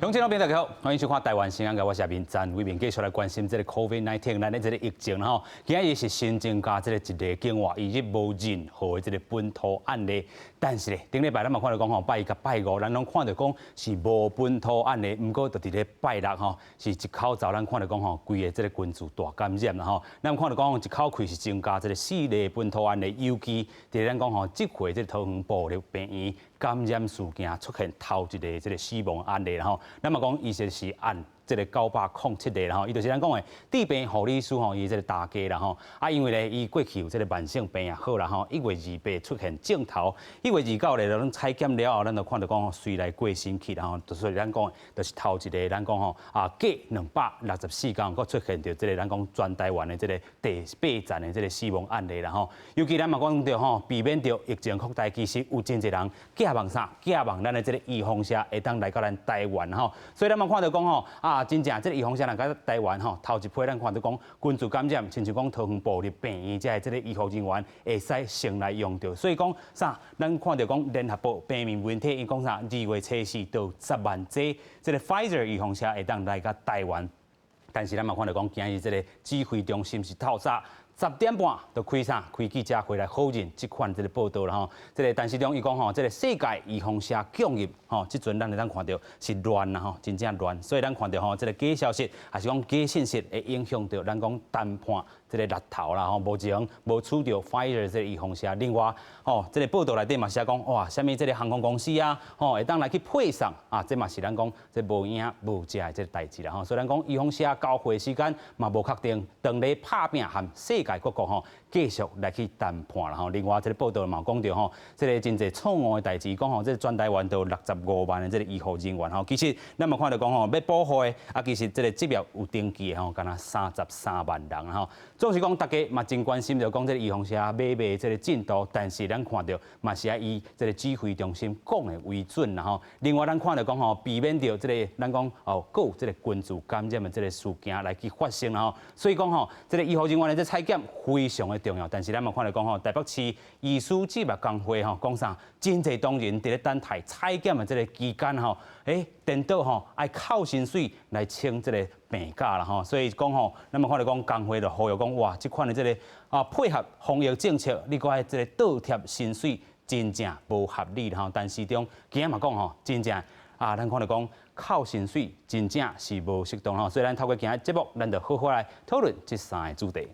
鄉親老朋友大家好，歡迎收看台灣新眼界，我是阿明詹偉明，繼續來關心這个 COVID-19 咱的這个疫情吼。今日是新增加這个一例境外移入無任何的這个本土案例，但是咧，頂禮拜咱嘛看著講吼，拜一佮拜五，咱攏看著講是無本土案例，毋過就佇咧拜六吼，是一口罩咱看著講吼，規个這个群聚大感染啦吼。咱看著講一口氣是增加這个四例本土案例，尤其佇咱講吼，這回這个桃園部立病院感染事件出現頭一个這个死亡案例啦吼。咱嘛講，伊就是按這个907例啦吼，伊就是咱講的治病護理師吼，伊這个大家啦吼。啊，因為咧，伊過去有這个慢性病也好啦吼，1月28出現症頭，1月29咧，攏採檢了後，咱就看著講隨來過身去啦吼，就所以咱講就是頭一个，咱講吼啊，隔264工，閣出現著這个咱講全台灣的這个第八層的這个死亡案例啦吼。尤其咱嘛講著吼，避免著疫情擴大，其實有真濟人寄望啥？寄望咱的這个預防射會當來到咱台灣吼。所以咱嘛看著講吼啊，真正這个預防射來到台灣吼，頭一批咱看著講群聚感染，親像講桃園部立病院這个這个醫護人員會使先來用著。所以講啥？咱看著講聯合報平面媒體伊講啥？2月初四著10萬劑這个 Pfizer 預防射會當來到台灣，但是咱嘛看著講今日這个指揮中心是透早10點半就開啥？開記者會來否認這款這个報道啦吼。這个陳時中伊講吼，這个世界預防射供應吼，這陣咱會當看著是亂啦吼，真正亂。所以咱看著吼，這个假消息，抑是講假信息會影響著咱講談判這个力頭啦吼。目前無取著 Pfizer 這个預防射。另外吼，這个報道內底嘛寫講哇，啥物這个航空公司啊，吼會當來去配送啊，這嘛是咱講這無影無跡的這个代誌啦吼。所以咱講預防射交貨時間嘛無確定，當咧拍拚和世界各國吼繼續來去談判啦吼。另外，這个報道嘛講著吼，這个真濟錯誤的代誌，講吼，這个全台灣都有65萬的這个醫護人員吼。其實咱嘛看著講吼，欲保護的啊，其實這个職業有登記的吼，敢若33萬人吼。總是講大家嘛真關心，著講這个預防射買賣這个進度，但是咱看著嘛是愛以這个指揮中心講的為準啦吼。另外，咱看著講吼，避免著這个咱講哦，閣有這个群聚感染的這个事件來去發生啦吼。所以講吼，這个醫護人員的這採檢非常的重要，但是咱嘛看著講吼，台北市醫師職業工會吼講啥，真濟同仁佇咧等待採檢的這个期間吼，欸，顛倒吼愛扣薪水來請這个病假啦吼，所以講吼，咱嘛看著講工會就呼籲講，哇，這款的這个啊配合防疫政策，你閣愛這个倒貼薪水，真正無合理啦吼。陳時中今仔嘛講吼，真正啊，咱看著講扣薪水真正是無適當吼，所以咱透過今仔節目，咱就好好來討論這三个主題。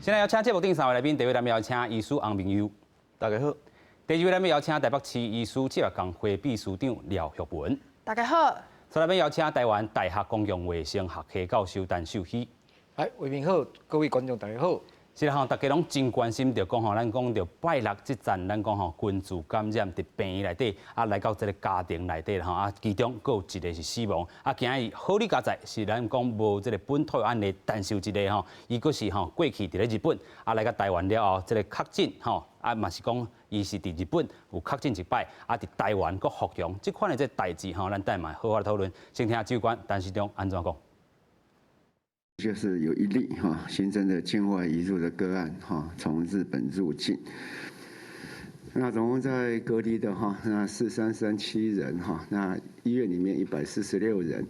先來邀請節目頂三位來賓，第一位咱們邀請醫師洪明佑，大家好。第二位咱們邀請台北市醫師職業工會秘書長廖玉文，大家好。再來欲邀請台灣大學公共衛生學系教授陳秀熙，哎，偉明好，各位觀眾大家好。是啦吼，大家攏真關心著講吼，咱講著拜六這陣，咱講吼群聚感染佇病院內底，啊來到這个家庭內底啦吼，啊其中閣有一个是死亡，啊今日好哩佳哉是咱講無這个本土案例，但是有一个吼，伊閣是吼過去佇咧日本，啊來到台灣了後，這个確診吼，啊嘛是講伊是佇日本有確診一擺，啊佇台灣閣復陽，這款的這个代誌吼，咱等下嘛好好來討論。先聽指揮官陳時中按怎講。就是有一例哈新增的境外移入的個案哈，從日本入境。那總共在隔離的哈，那4337人哈，那醫院裡面146人。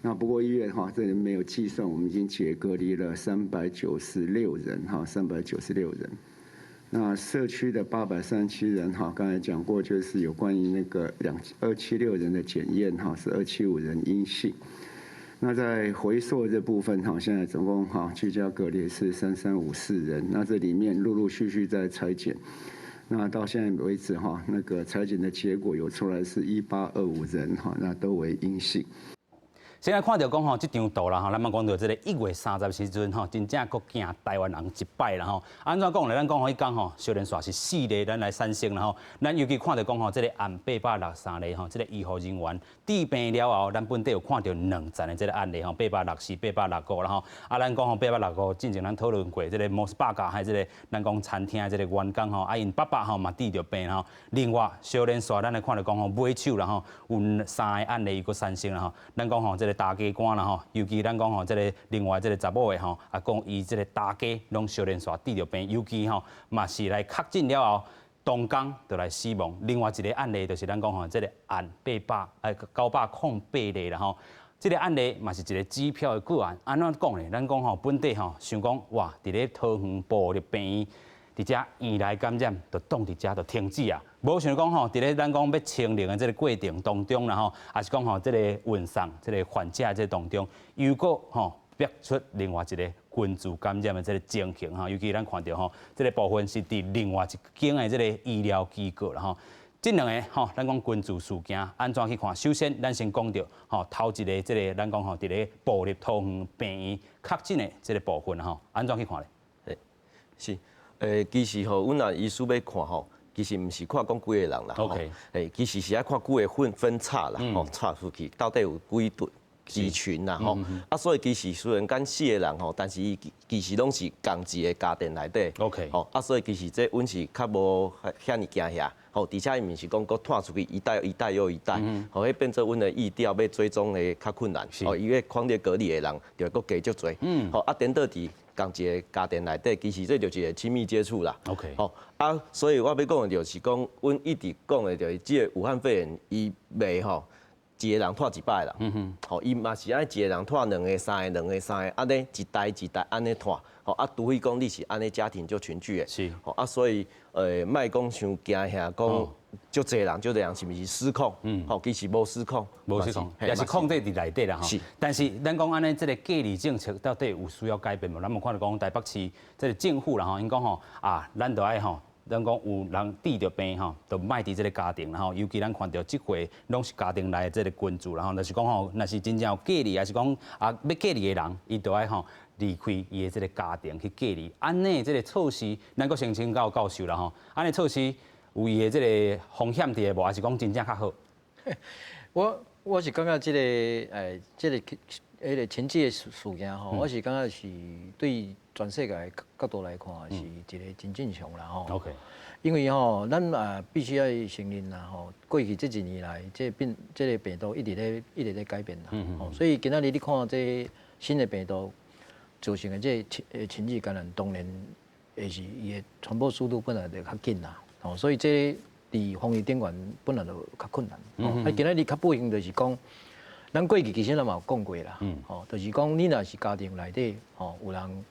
那不過醫院哈這裡沒有計算，我們已經解隔離了396人哈，396人。那社區的837人哈，剛才講過，就是有關於那個276人的檢驗哈，是275人陰性。那在回溯這部分哈，現在總共哈居家隔離是3354人，那這裡面陸陸續續在採檢，那到現在為止哈，那個採檢的結果有出來是1825人哈，那都為陰性。先來看著講吼，這張圖啦吼，咱嘛講著這个1月30時陣吼，真正閣驚台灣人一擺啦吼。按怎講咧？咱講吼，彼工吼，小連紲是四例，咱來產生啦吼。咱尤其看著講吼，這个按863例吼，這个醫護人員治病了後，咱本地有看著兩層的這个案例吼，864、865啦吼。啊，咱講吼，865進前咱討論過，這个モスバーガー還這个咱講餐廳這个員工吼，啊𪜶爸爸吼嘛治著病吼。另外，小連紲咱來看著講吼，尾手啦吼，有三个案例伊閣產生啦吼。咱講吼，這個大家官啦吼，尤其咱講吼，這个另外這个查某的吼，啊講伊這个大家攏小連紲治著病，尤其吼嘛是來確診了後，當工就來死亡。另外一個案例就是咱講吼，這個案808例啦吼。這個案例嘛是一個指標的個案。按怎講呢？咱講吼，本地吼想講哇，佇咧桃園部立病院，佇遮院內感染，就擋佇遮就停止啊。無想講吼，佇咧咱講欲清零的這個過程當中啦吼，抑是講吼，這個運送這個患者這個當中，又閣吼逼出另外一個群聚感染的這個情形吼，尤其咱看著吼，這個部分是佇另外一間的這個醫療機構啦吼。這兩个吼，咱講群聚事件按怎去看？首先，咱先講著吼，頭一个這个咱講吼，佇咧部立桃園病院確診的這個部分吼，按怎去看咧？是，其實吼，阮若醫師欲看吼，其實毋是看講幾个人啦， 其實是愛看幾个分分叉啦，吼，叉出去到底有幾對幾群啦，吼，啊，所以其實雖然講四个人吼，但是伊其實攏是仝一个家庭內底吼，啊，所以其實這阮是較無遐爾驚嚇，吼，而且伊毋是講閣拖出去一代一代又一代，吼，彼變做阮的疫調欲追蹤的較困難，吼，伊個匡列隔離的人就會閣加足濟，吼，啊，顛倒佇仝一个家庭內底，其實這就是一个親密接觸啦。 吼，啊，所以我欲講的就是講，阮一直講的就是這个武漢肺炎，伊袂吼一个人拖100个人，吼，伊嘛是愛一个人拖兩个、三个、兩个、三个，按呢一代一代按呢拖，吼，啊，除非講你是按呢家庭就群聚的，吼，啊，所以莫講傷驚嚇，講足濟人足濟人是毋是失控？吼，其實無失控，無失控，也是控制佇內底啦吼。但是咱講按呢，這个隔離政策到底有需要改變無？咱嘛看著講台北市這个政府啦吼，𪜶講吼啊，咱著愛吼。咱講有人得著病吼，就莫佇這个家庭，吼，尤其咱看著這回攏是家庭內的這个群聚，然後就是講吼，若是真正有隔離，抑是講啊欲隔離的人，伊就愛吼離開伊的這个家庭去隔離。按呢這个措施，咱閣先請教教授啦吼。按呢措施有伊的這个風險佇咧無？抑是講真正較好？我是感覺這个這个彼个群聚的事件吼，我是感覺是對全世界的角度來看是一个真正常啦吼。 因為吼，咱也必須愛承認啦吼，過去這一年來，這變這个病毒一直咧改變啦。吼，所以今仔日你看這新的病毒造成的這個群聚感染，當然會是伊的傳播速度本來就較緊啦。吼，所以這佇防疫頂懸本來就較困難。啊，今仔日較不幸就是講，咱過去其實咱嘛有講過啦。吼，就是講你若是家庭內底吼有人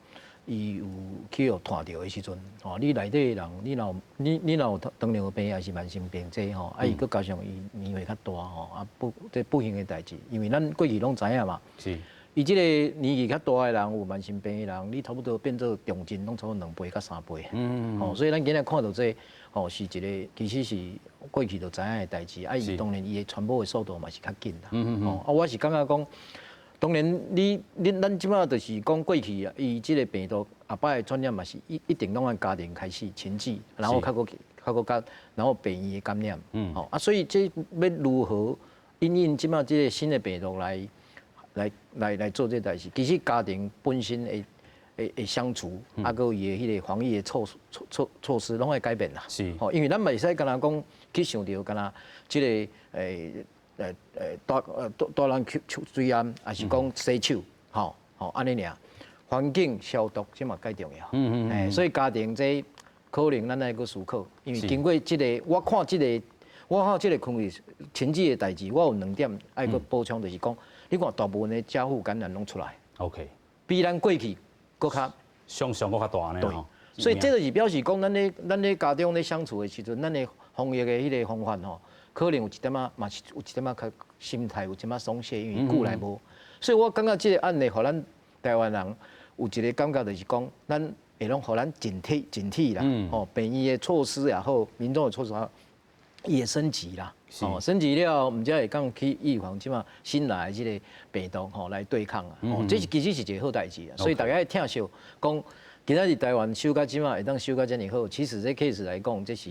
伊有去予傳著的時陣，吼，你內底的人，你若有糖尿病抑是慢性病這吼，啊伊閣加上伊年歲較大吼，啊不這不幸的代誌，因為咱過去攏知影嘛。伊這个年紀較大的人，有慢性病的人，你差不多變做重症，攏差不多2倍到3倍。吼，所以咱今仔看著這吼是一个其實是過去就知影的代誌，啊伊當然伊的傳播的速度嘛是較緊啦。吼，啊我是感覺講，當然你你咱這擺就是講過去啊，伊這个病毒後擺的傳染嘛是一定攏按家庭開始群聚，然後較閣較閣較，然後病院的感染。吼啊，所以這欲如何因應這擺這个新的病毒來做這代誌，其實家庭本身的相處，啊，閣有伊的彼个防疫的措施，攏愛改變啦。吼，因為咱袂使干焦講去想著干焦這个帶人去水罨，抑是講洗手，吼吼按呢爾。環境消毒這嘛蓋重要。所以家庭這可能咱愛閣思考，因為經過這个，我看這个群聚群聚的代誌，我有兩點愛閣補充，就是講，你看大部分的家父感染攏出來比咱過去閣較想像閣較大呢。對，所以這就是表示講，咱咧家中咧相處的時陣，咱的防疫的彼个方法吼，可能有一點仔嘛是有一點仔較心態有一點仔鬆懈，因為久來無。所以我感覺這个案例，予咱台灣人有一个感覺，就是講，咱會攏予咱警惕警惕啦，吼，病院的措施也好，民眾的措施也好，伊會升級啦，哦，升級了，毋才會當去預防這馬新來的這个病毒吼來對抗啊，哦，這是其實是一个好代誌啊，所以大家愛疼惜講，今仔日台灣守到這馬會當守到遮爾好，其實這 case 來講，這是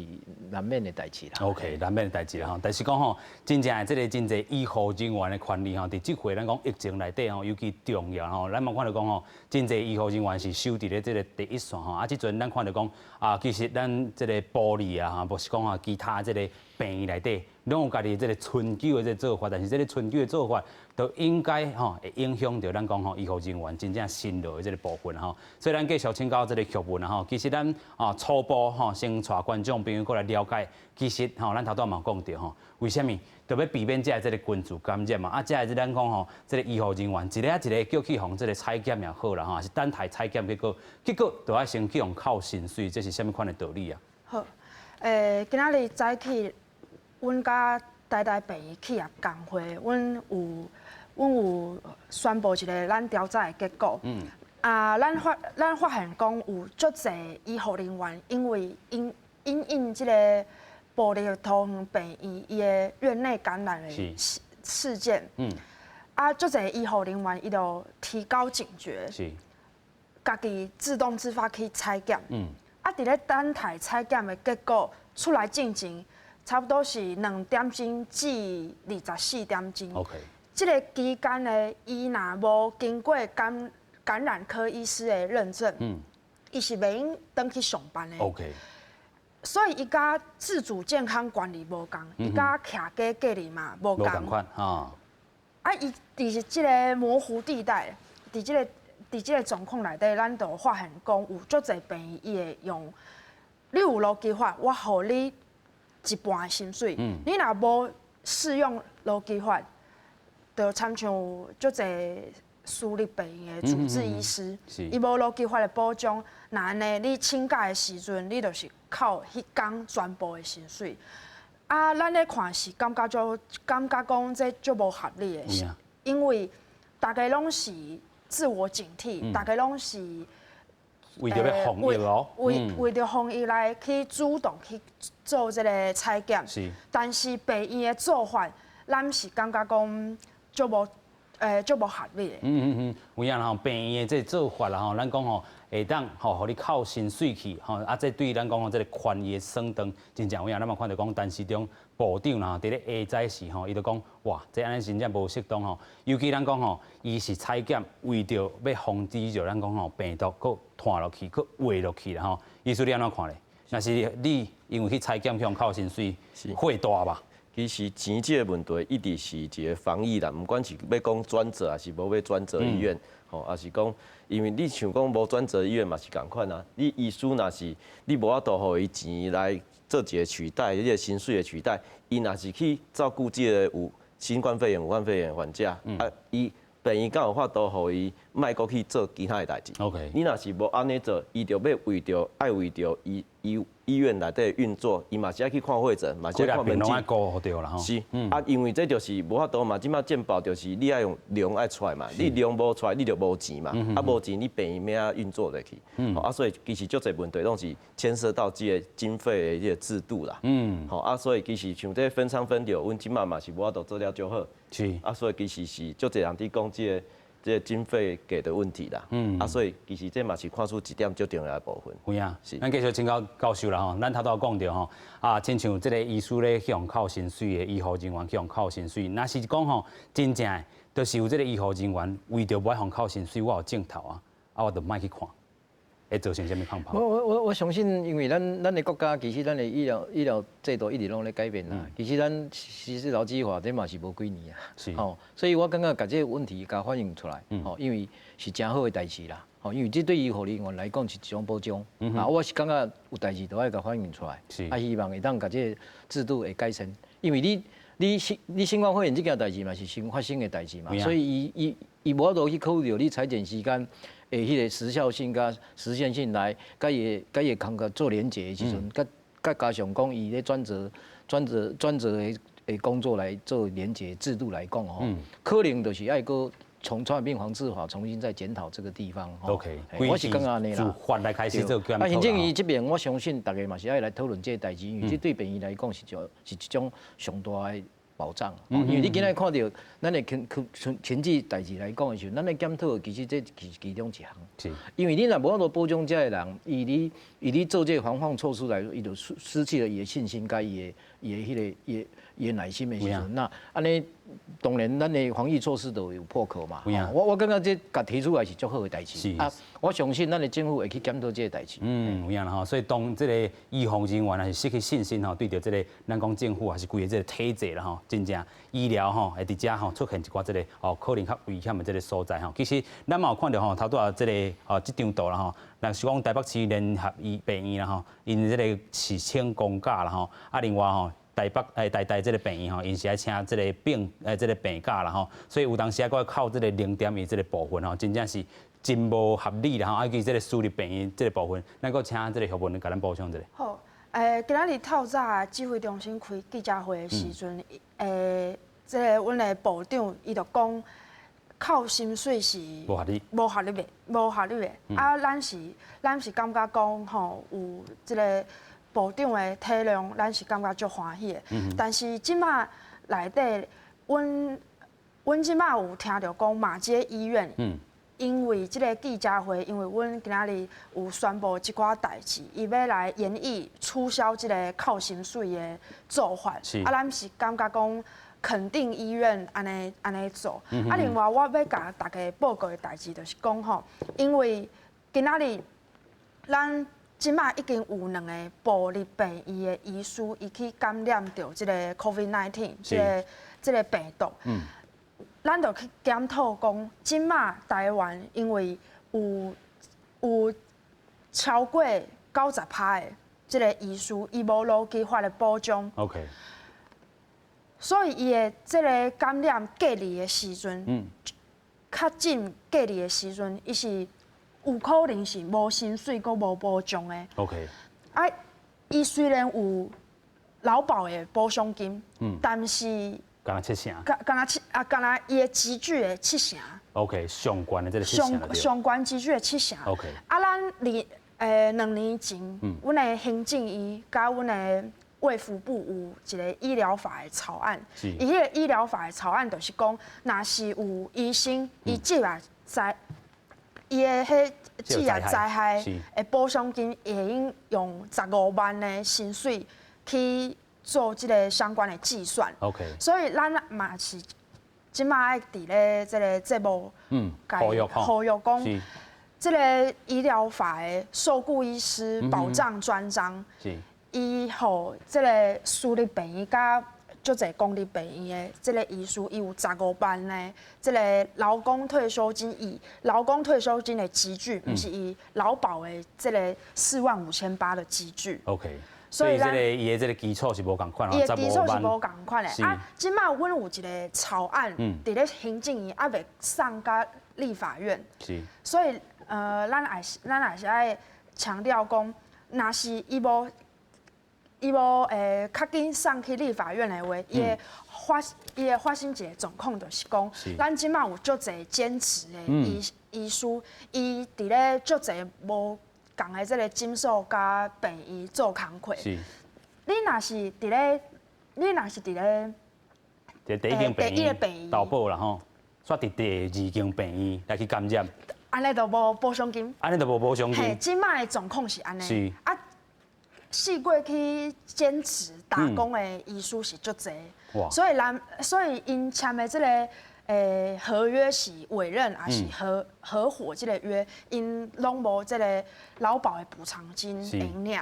難免的代誌啦。 OK，難免的代誌啦吼。但是講吼，真正的這个真濟醫護人員的權利吼，佇這回咱講疫情內底吼，尤其重要吼。咱嘛看著講吼，真濟醫護人員是守佇咧這个第一線吼。啊，這陣咱看著講啊，其實咱這个玻璃啊，吼，無是講啊其他這个病院內底，攏有家己這个春秋的這个做法，但是這个春秋的做法，都應該吼會影響著咱講吼醫護人員真正辛勞的這个部分吼。所以咱繼續請教這个學問吼，其實咱啊初步吼先帶觀眾朋友過來了解，其實吼咱頭拄嘛講著吼，為啥物著欲避免這个這个群聚感染嘛？啊，這个咱講吼，這个醫護人員一个一个叫去予這个採檢也好啦吼，是等待採檢結果，結果著愛先去予扣薪水，這是啥物款的道理啊？好，今仔日早起，阮佮台大病院企業工會，阮有宣布一个咱調查的結果。啊，咱發現講有足濟醫護人員因為因應這个部立桃園病院伊的院內感染的事件，啊，足濟醫護人員伊就提高警覺，家己自動自發去採檢。啊，佇咧等待採檢的結果出來進前，差不多是2點鐘至24點鐘。 這个期間呢，伊若無經過感染科醫師的認證，伊是袂用轉去上班的。 所以伊佮自主健康管理無仝，伊佮徛家隔離嘛無仝。無仝款哈。啊，伊佇這个模糊地帶，佇這个狀況內底，咱就發現講有足濟病院伊會用，你有勞基法，我予你一半的薪水。你若無適用勞基法，就親像有足濟私立病院的主治醫師，伊無勞基法的保障，若按呢，你請假的時陣，你就是扣彼工全部的薪水。啊，咱咧看是感覺就感覺講這足無合理的，因為大家攏是自我警惕，大家攏是為著欲防疫咯，為著防疫來去主動去做這个採檢。但是病院的做法，咱是感覺講足無足無合理的。嗯嗯嗯，有影吼，病院的這个做法啦吼，咱講吼會當吼，予你扣薪水去吼，啊，這對咱講吼，這个權益的損斷真正有影。咱嘛看著講，陳時中部長啦，佇咧下早時吼，伊就講哇，這按呢真正無適當吼。尤其咱講吼，伊是採檢為著欲防止著咱講吼病毒閣傳落去，閣活落去啦吼。醫師你按怎看咧？若是你因為去採檢去予扣薪水，火大吧？其實錢這个問題一直是一个防疫啦，毋管是欲講專責抑是無欲專責醫院，吼，抑是講，因為你像講無專責醫院嘛是仝款啊。你醫師若是你無法度予伊錢來做一个取代，這个薪水的取代，伊若是去照顧這个有新冠肺炎、武漢肺炎的患者，啊，伊病院敢有法度予伊莫閣去做其他的代誌。 你若是無按呢做，伊就欲為著愛為著醫醫醫院內底運作，伊嘛是愛去看會診，嘛是愛看門診。是，啊，因為這就是無法度嘛。這擺健保就是你愛用量愛出來嘛，你量無出來，你就無錢嘛。啊，無錢你病院欲按怎運作落去。啊，所以其實足濟問題攏是牽涉到這个經費的這个制度啦。好，啊，所以其實像這个分艙分流，阮這擺嘛是無法度做了足好。啊，所以其實是足濟人佇講這个這个經費給的問題啦。啊，所以其實這嘛是看出一點足重要的部分。有影，是。咱繼續請教教授啦吼，咱頭拄講著吼，啊，親像這个醫師咧去予扣薪水的醫護人員去予扣薪水，若是講吼，真正的，就是有這个醫護人員為著無愛予扣薪水，我有症頭啊，啊，我就莫去看，會造成啥物狀況？我相信，因為咱的國家其實咱的醫療制度一直攏咧改變啦。其實咱實施勞基法這嘛是無幾年啊。吼，所以我感覺共這个問題共反映出來，吼，因為是誠好的代誌啦。吼，因為這對醫護人員來講是一種保障。啊，我是感覺有代誌都愛共反映出來。啊，希望會當共這个制度會改善。因為你新冠肺炎這件代誌嘛是新發生的代誌嘛，所以伊無法度去考慮你採檢時間的彼个時效性佮時限性來，佮伊的工作做連結的時陣，佮加上講伊咧專責的工作來做連結制度來講吼，可能就是愛閣從傳染病防治法重新再檢討這個地方。 OK，我是感覺按呢啦。法來開始做檢討。啊，行政院這邊我相信大家嘛是愛來討論這個代誌，因為這對病院來講是一種上大的保障。因為你今仔看著咱的懲治代誌來講的時候，咱的檢討其實這是其中一項。因為你若無法度保障這个人，伊咧做這个防範措施來，伊就失去了伊的信心，佮伊的。伊的彼个伊的耐心的時陣，那按呢當然咱的防疫措施都有破口嘛。我感覺這共提出來是足好的代誌。啊，我相信咱的政府會去檢討這個代誌。嗯，有影啦吼。所以當這個醫護人員也是失去信心吼，對著這個咱講政府還是規个這個體制啦吼，真正醫療吼會佇遮吼出現一寡這個哦可能較危險的這個所在吼。其實咱嘛有看著吼，頭拄仔這個哦這張圖啦吼，若是講臺北市聯合醫病院啦吼，𪜶這個是請公假啦吼，啊另外吼，臺北台大這個病院吼，𪜶是愛請這個病這個病假啦吼，所以有當時啊，閣扣這個零點一這個部分吼，真正是真無合理啦吼。啊，尤其這個私立病院這個部分，咱閣請這個協文共咱補充一下。好，今仔日透早指揮中心開記者會的時陣，這個阮的部長伊就講，扣薪水是無合理，無合理的，無合理的。啊，咱是感覺講吼，有這個部長的體諒，咱是感覺足歡喜的。但是這馬內底，阮這馬有聽著講馬偕醫院，因為這個記者會，因為阮今仔日有宣布這寡代誌，伊欲來研議取消這個扣薪水的做法。啊，咱是感覺講肯定醫院按呢按呢做。啊，另外我欲共大家報告的代誌就是講吼，因為今仔日咱這馬已經有兩个部立病院的醫師，伊去感染著這个 COVID-19 這个病毒。咱就去檢討講，這馬臺灣因為有超過90%的這个醫師，伊無勞基法的保障。 所以伊的這个感染隔離的時陣，確診隔離的時陣，伊是有可能是無薪水，閣無保障的。 啊，伊雖然有勞保的補償金，但是敢若七成，敢若七啊，敢若伊的級距的七成。 OK，上懸的這個七成。上懸級距的七成。 啊，咱二2年前，阮的行政院佮阮的衛福部有一个醫療法的草案。伊彼个醫療法的草案就是講，若是有醫生伊職業災，伊的彼職業災害的補償金，會用用15萬的薪水去做這个相關的計算。 所以咱嘛是這馬愛佇咧這个節目，呼籲呼籲講，這个醫療法的受僱醫師保障專章，伊予這个私立病院佮足濟公立病院的這个醫師，伊有十五萬的這个勞工退休金，以勞工退休金的級距，毋是以勞保的這个4萬5800的級距。 所以這个伊的這个基礎是無仝款，伊的基礎是無仝款的。啊，這馬阮有一个草案，佇咧行政院猶未送到立法院。所以咱也是愛強調講，若是伊無較緊送去立法院的話，伊會發生一个狀況，就是講，咱這馬有足濟兼職的醫師，伊佇咧足濟無仝的這个診所佮病院做工課。你若是佇咧佇第一間病院投保啦吼，煞佇第二間病院來去感染，按呢就無補償金。按呢就無補償金。嘿，這馬的狀況是按呢。啊，四過去兼職打工的醫師是足濟，所以𪜶簽的這个合約是委任，還是合夥這个約，𪜶攏無這个勞保的補償金會領。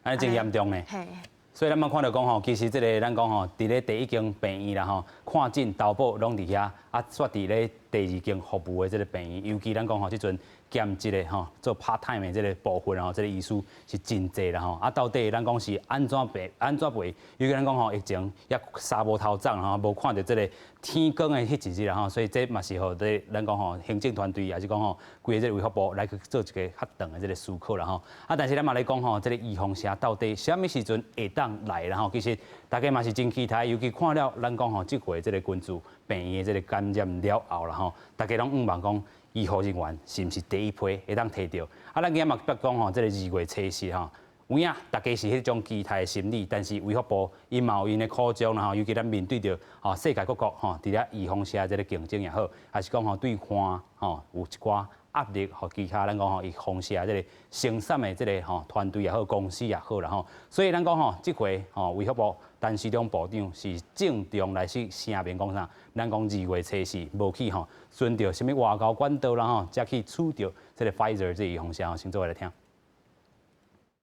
按呢真嚴重呢。嘿。所以咱嘛看著講吼，其實這个咱講吼，佇咧第一間病院啦吼，看診投保攏佇遐，啊，煞佇咧第二間服務的這个病院，尤其咱講吼，這陣兼職的吼，做 part time 的這个部分吼，這个醫師是真濟啦吼。啊，到底咱講是按怎賠？按怎賠？尤其咱講吼，疫情猶三無頭摠吼，無看著這个天光的彼一日啦吼，所以這嘛是予這咱講吼，行政團隊抑是講吼，規个這个衛福部來去做一个較長的這个思考啦吼。啊，但是咱嘛來講吼，這个預防射到底啥物時陣會當來啦吼？其實大家嘛是真期待，尤其看了咱講吼，這回這个根治病院的這个感染了後啦吼，大家攏向望講，醫護人員是毋是第一批會當提著？啊，咱今仔嘛捌講吼，這个2月初四吼，有影大家是彼種期待的心理，但是衛福部伊嘛有𪜶的苦衷啦吼，尤其咱面對著吼世界各國吼，佇咧預防射這个競爭也好，還是講吼對岸吼有一寡壓力，予其他咱講吼，預防射這个生產的這个吼團隊也好，公司也好啦吼。所以咱講吼，這回吼衛福部陳時中部長是鄭重來去聲明講啥？咱講二月初四無去吼，循著啥物外交管道啦吼，才去取著這个 Pfizer 這預防射，先做伙來聽。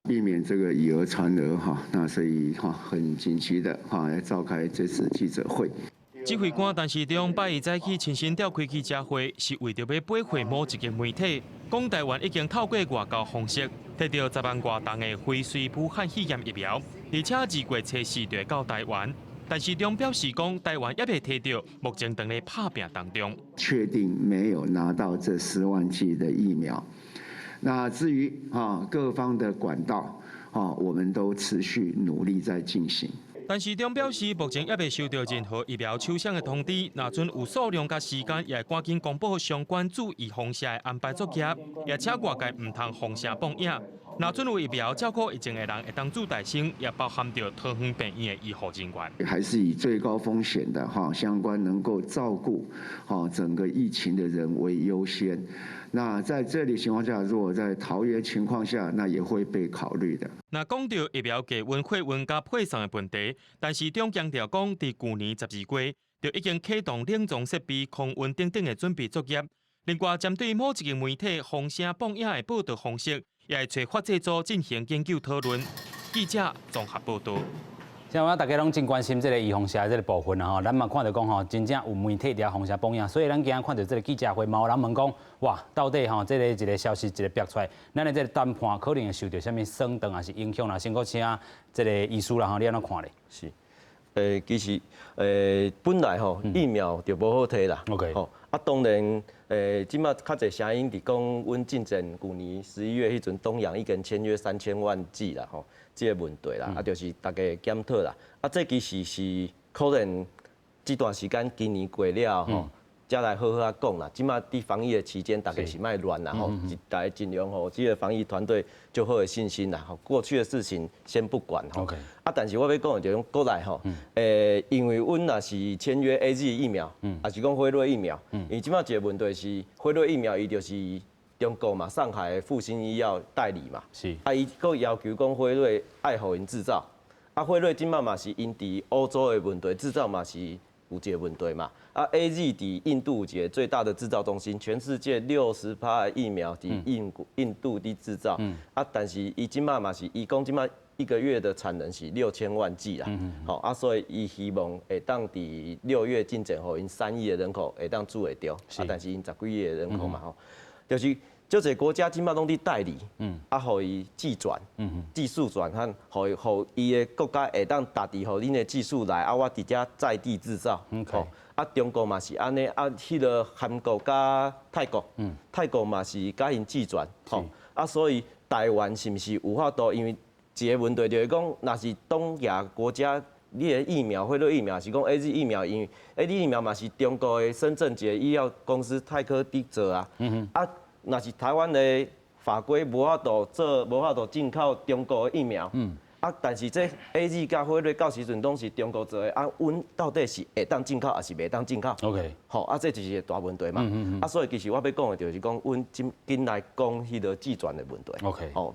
避免這個以訛傳訛哈，那所以哈很緊急的哈來召開這次記者會。指揮官陳時中拜一早起親身召開記者會，是為著欲駁回某一間媒體，講台灣已經透過外交方式，提著10萬外筒的輝瑞武漢肺炎疫苗，而且2月初四就會到台灣。陳時中表示講，台灣猶未提著，目前正咧拍拚當中。確定沒有拿到這10萬劑的疫苗。那至於啊各方的管道啊，我們都持續努力在進行。陳時中表示，目前猶未收到任何疫苗廠商的通知，若準有數量佮時間，也會趕緊公布相關注預防射的安排作業，也請外界毋通放聲放影。若準有疫苗照顧疫情的人會當做代先，也包含著桃園病院的醫護人員。還是以最高風險的哈相關能夠照顧哈整個疫情的人為優先。那在這裡情況下，如果在桃園情況下，那也會被考慮的。若講著疫苗低溫貨運佮配送的問題，陳時中強調講，佇舊年12月就已經啟動冷藏設備、空運等等的準備作業。另外，針對某一間媒體風聲放影的報道方式，也會揣法制組進行研究討論。記者綜合報道。像我大家攏真關心這个預防射這个部分啊吼，咱嘛看著講吼，真正有媒體佇遐風聲放影，所以咱今仔看著這个記者會，嘛有人問講，哇，到底吼這个一个消息一个爆出來，咱的這个談判可能會受著啥物損斷，抑是影響啦？先閣請這个醫師啦吼，你按怎看咧？是，其實本來吼疫苗就無好提啦。 吼啊，當然這馬較濟聲音佇講，阮進前舊年11月彼陣，東洋已經簽約3000萬劑啦吼。這个問題啦，啊，就是大家檢討啦，啊，這其實是可能這段時間今年過了吼，才來好好仔講啦。這馬佇防疫的期間，大家是莫亂啦吼，大家盡量予這个防疫團隊足好的信心啦。吼，過去的事情先不管吼。 啊，但是我欲講的就是講過來吼，因為阮若是簽約 AZ 疫苗，抑是講輝瑞疫苗，因為這馬一个問題是輝瑞疫苗伊就是。中國嘛，上海的復星醫藥代理嘛，啊，伊閣要求講輝瑞愛予𪜶製造，啊，輝瑞這馬嘛是𪜶佇歐洲的問題，製造嘛是有一个問題嘛，啊，AZ 佇印度有一个最大的製造中心，全世界60趴的疫苗佇印度佇製造，啊，但是伊這馬嘛是伊講這馬一個月的產能是6000萬劑啦，好啊，所以伊希望會當佇6月進前，予𪜶3億的人口會當注會著，啊，但是𪜶十幾億的人口嘛吼，就是。足濟國家這馬攏佇代理，啊，予伊技轉，技術轉換，予予伊的國家會當達予恁的技術來，啊，我佇遮在地製造，啊，中國嘛是按呢，啊，彼个韓國佮泰國，泰國嘛是佮𪜶技轉，吼，啊，所以台灣是毋是有法度？因為一个問題就是講，若是東亞國家，你的疫苗，輝瑞疫苗是講 AZ 疫苗，因為 AZ 疫苗嘛是中國的深圳一个醫藥公司泰科佇做啊，啊。若是台灣的法規無法度做，無法度進口中國的疫苗。啊，但是這 AZ 佮輝瑞到時陣攏是中國做的，啊，阮到底是會當進口，抑是袂當進口吼，啊，這就是一个大問題嘛。啊，所以其實我欲講的就是講，阮緊緊來講彼个技轉的問題。 吼，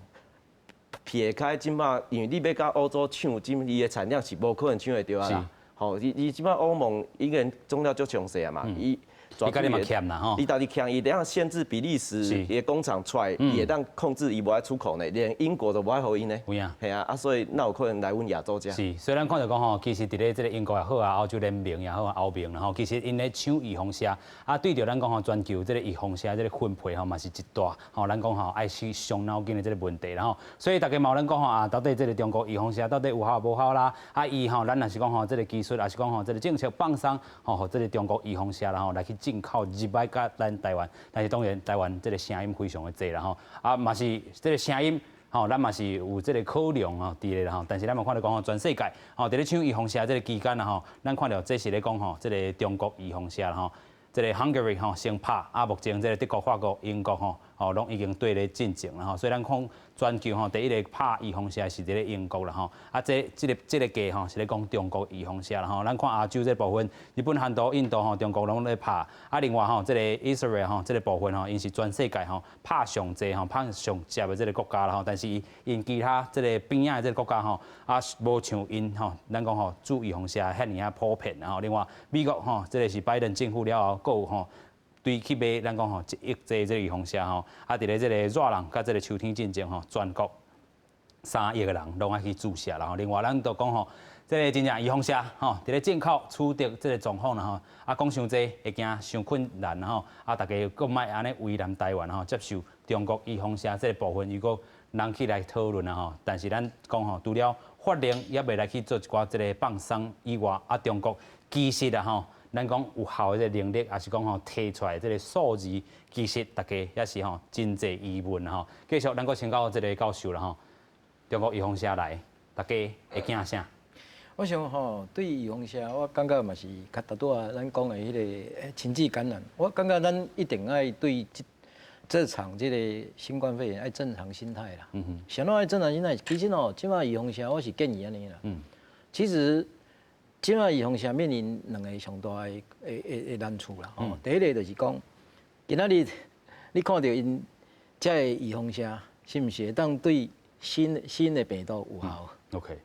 撇開這馬，因為你欲佮歐洲搶，這伊的產量是無可能搶會著啊啦。吼，伊這馬歐盟已經總了足詳細啊嘛，伊。伊家己嘛欠啦吼，伊家己欠，伊會當限制比利時的工廠出來，伊會當控制伊無愛出口呢，連英國都無愛予𪜶呢。有影。係啊，啊所以哪有可能來阮亞洲遮？是，所以咱看著講吼，其實佇咧這个英國也好啊，歐洲聯盟也好啊，歐盟啦吼，其實𪜶咧搶預防射，啊對著咱講吼，全球這个預防射這个分配吼嘛是一大吼，咱講吼愛去傷腦筋的這个問題啦吼。所以大家嘛有咧講吼啊，到底這个中國預防射到底有效無效啦？啊伊吼，咱若是講吼這个技術，抑是講吼這个政策放鬆吼，予這个中國預防射啦吼來去進口入來佮咱台灣，但是當然台灣這个聲音非常的濟啦吼，啊嘛是這个聲音吼，咱嘛是有這个考量吼佇咧啦吼，但是咱嘛看著講吼，全世界吼佇咧搶預防射這个期間啦吼，咱看著這是咧講吼，這个中國預防射啦吼，這个 Hungary 吼先拍，啊目前這个德國、法國、英國吼，吼，攏已經對咧進前啦吼。所以咱看全球吼，第一个拍預防射是佇咧英國啦吼，啊，這個價吼是咧講中國預防射啦吼。咱看亞洲這部分，日本、韓國、印度吼，中國攏咧拍。啊，另外吼，這個以色列吼，這個部分吼，𪜶是全世界吼拍上濟吼，拍上濟的這個國家啦吼。但是𪜶其他這個邊仔的這個國家吼，啊，無像𪜶吼，咱講吼注預防射遐爾仔普遍啦吼。另外，美國吼，這個是拜登政府了後，閣有吼，對去買咱講吼1億劑這個預防射吼，啊，佇咧這個熱人佮這個秋天進前吼，全國3億個人攏愛去注射啦吼。另外，咱就講吼，這個真正預防射吼，佇咧進口取得這個狀況啦吼，啊，講傷濟會驚傷困難吼，啊，大家閣莫按呢為難台灣吼，接受中國預防射這個部分，如果人去來討論啦吼，但是咱講吼，除了法令猶未來去做一寡這個放鬆以外，啊，中國其實啊吼，咱講有效的這個能力，抑是講吼提出來這個數字，其實大家也是吼真濟疑問吼。繼續，咱閣請教這個教授啦吼，中國預防射來，大家會驚啥？我想吼，對預防射，我感覺嘛是較拄拄仔咱講的彼個群聚感染，我感覺咱一定愛對這場這個新冠肺炎愛正常心態啦。啥物愛正常心態？其實吼，這擺預防射，我是建議按呢啦。其實。這擺預防射面臨兩个上大的難處啦。吼，第一个就是講，今仔日你看著𪜶這个預防射，是毋是會當對新的病毒有效